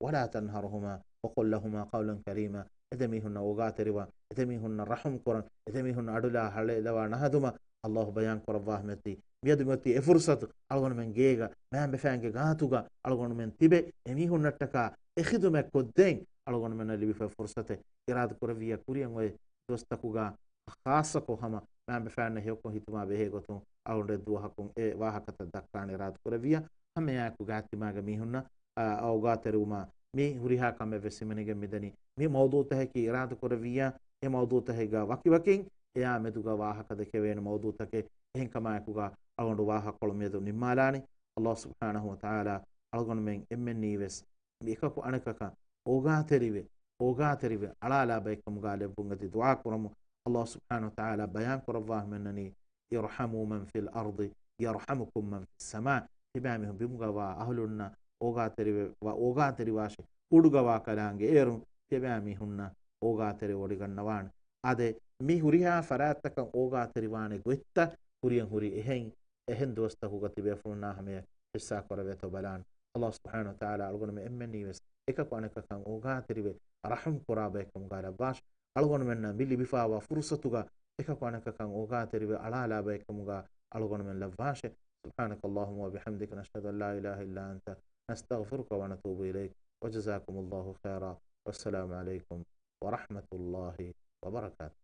ولا تنهرهما وقل لهما قولا كريما. އެދެމީހުންނަށް އޯގާތެރިވާން، އެދެމީހުންނަށް ރަޙުމް ކުރަން، އެދެމީހުންނަށް އަޑުލާ ހަޅޭލަވާ ނަހަދުމަށް ﷲ ބަޔާން ކުރައްވާ ހަމަޔަށް މިއަދު މިއޮތީ އެ ފުރުޞަތު އަޅުގަނޑުމެން ގޭގަ މައިންބަފައިންގެ ގާތުގަ އަޅުގަނޑުމެން ތިބެ އެމީހުންނަށްޓަކާ އެ ޚިދުމަތް ކޮށްދޭން އަޅުގަނޑުމެންނަށް ލިބިފައި ފުރުޞަތެއް. އިރާދަކުރެއްވިއްޔާ ކުރިއަށް އޮތް ދުވަސްތަކުގަ ޚާއްޞަކޮށް ހަމަ މައިންބަފައިންނަށް ހެޔޮކޮށް ހިތުމާ ބެހޭ ގޮތުން އަޅުގަނޑު އެއްދުވަހަކުން އެ ވާހަކަތައް ދައްކާނެ އިރާދަކުރެއްވިއްޔާ ހަމައެއާއެކު ގާތްތިމާގެ މީހުންނަށް އަ، އޯގާތެރިވުމާ މި ހުރިހާ ކަމެއް ވެސް ހިމެނިގެން މިދަނީ. މި މައުޟޫޢުތަކަކީ އިރާދަކުރެއްވިއްޔާ އެ މައުޟޫޢުތަކެއްގަ ވަކިވަކިން އެއާ މެދުގަ ވާހަކަ ދެކެވޭނެ މައުޟޫޢުތަކެއް. އެހެންކަމާއެކުގަ އަޅުގަނޑު ވާހަކަކޮޅު މިއަދު ނިންމާލާނީ. ﷲ ސުބްޙާނަހޫ ވަތަޢާލާ އަޅުގަނޑުމެން އެންމެންނީވެސް މި އެކަކު އަނެކަކަށް އޯގާތެރިވެ، އޯގާތެރިވެ އަޅާލާ ބައެއްކަމުގަ ލެއްވުން އެދި ދުޢާ ކުރަމު. ﷲ ސުބްޙާނަހޫ ވަތަޢާލާ ބަޔާން ކުރައްވާ ހަމައެއް ނަނީ، ارحموا من في الأرض يرحمكم من في السماء. ތިބާމީހުން ބިމުގަވާ އަހުލުންނަށް އޯގާތެރިވެ، ވަ، އޯގާތެރިވާށޭ. އުޑުގަވާ ކަލާނގެ އޭރުން ތިބާމީހުންނަށް އޯގާތެރިވެވޮޑިގަންނަވާނެ. އާދެ، މި ހުރިހާ ފަރާތްތަކަށް އޯގާތެރިވާނެ ގޮތްތައް ކުރިއަށް ހުރި އެހެން، އެހެން ދުވަސްތަކުގަ ތިބޭފުޅުންނާ ހަމަޔަށް ޙިއްޞާ ކުރެވޭތޯ ބަލާނެ. ﷲ ސުބްޙާނަހޫ ވަތަޢާލާ އަޅުގަނޑުމެން އެންމެންނީވެސް އެކަކު އަނެކަކަށް އޯގާތެރިވެ، ރަޙުމް ކުރާ ބައެއްކަމުގަ ލައްވާށޭ. އަޅުގަނޑުމެންނަށް މި ލިބިފާވާ ފުރުޞަތުގަ އެކަކު އަނެކަކަށް އޯގާތެރިވެ އަޅާލާ ބައެއްކަމުގަ އަޅުގަނޑުމެން ލައްވާށޭ. سبحانك اللهم وبحمدك، نشهد أن لا إله إلا أنت، نستغفرك ونتوب إليك، وجزاكم الله خيرا، والسلام عليكم ورحمة الله وبركاته.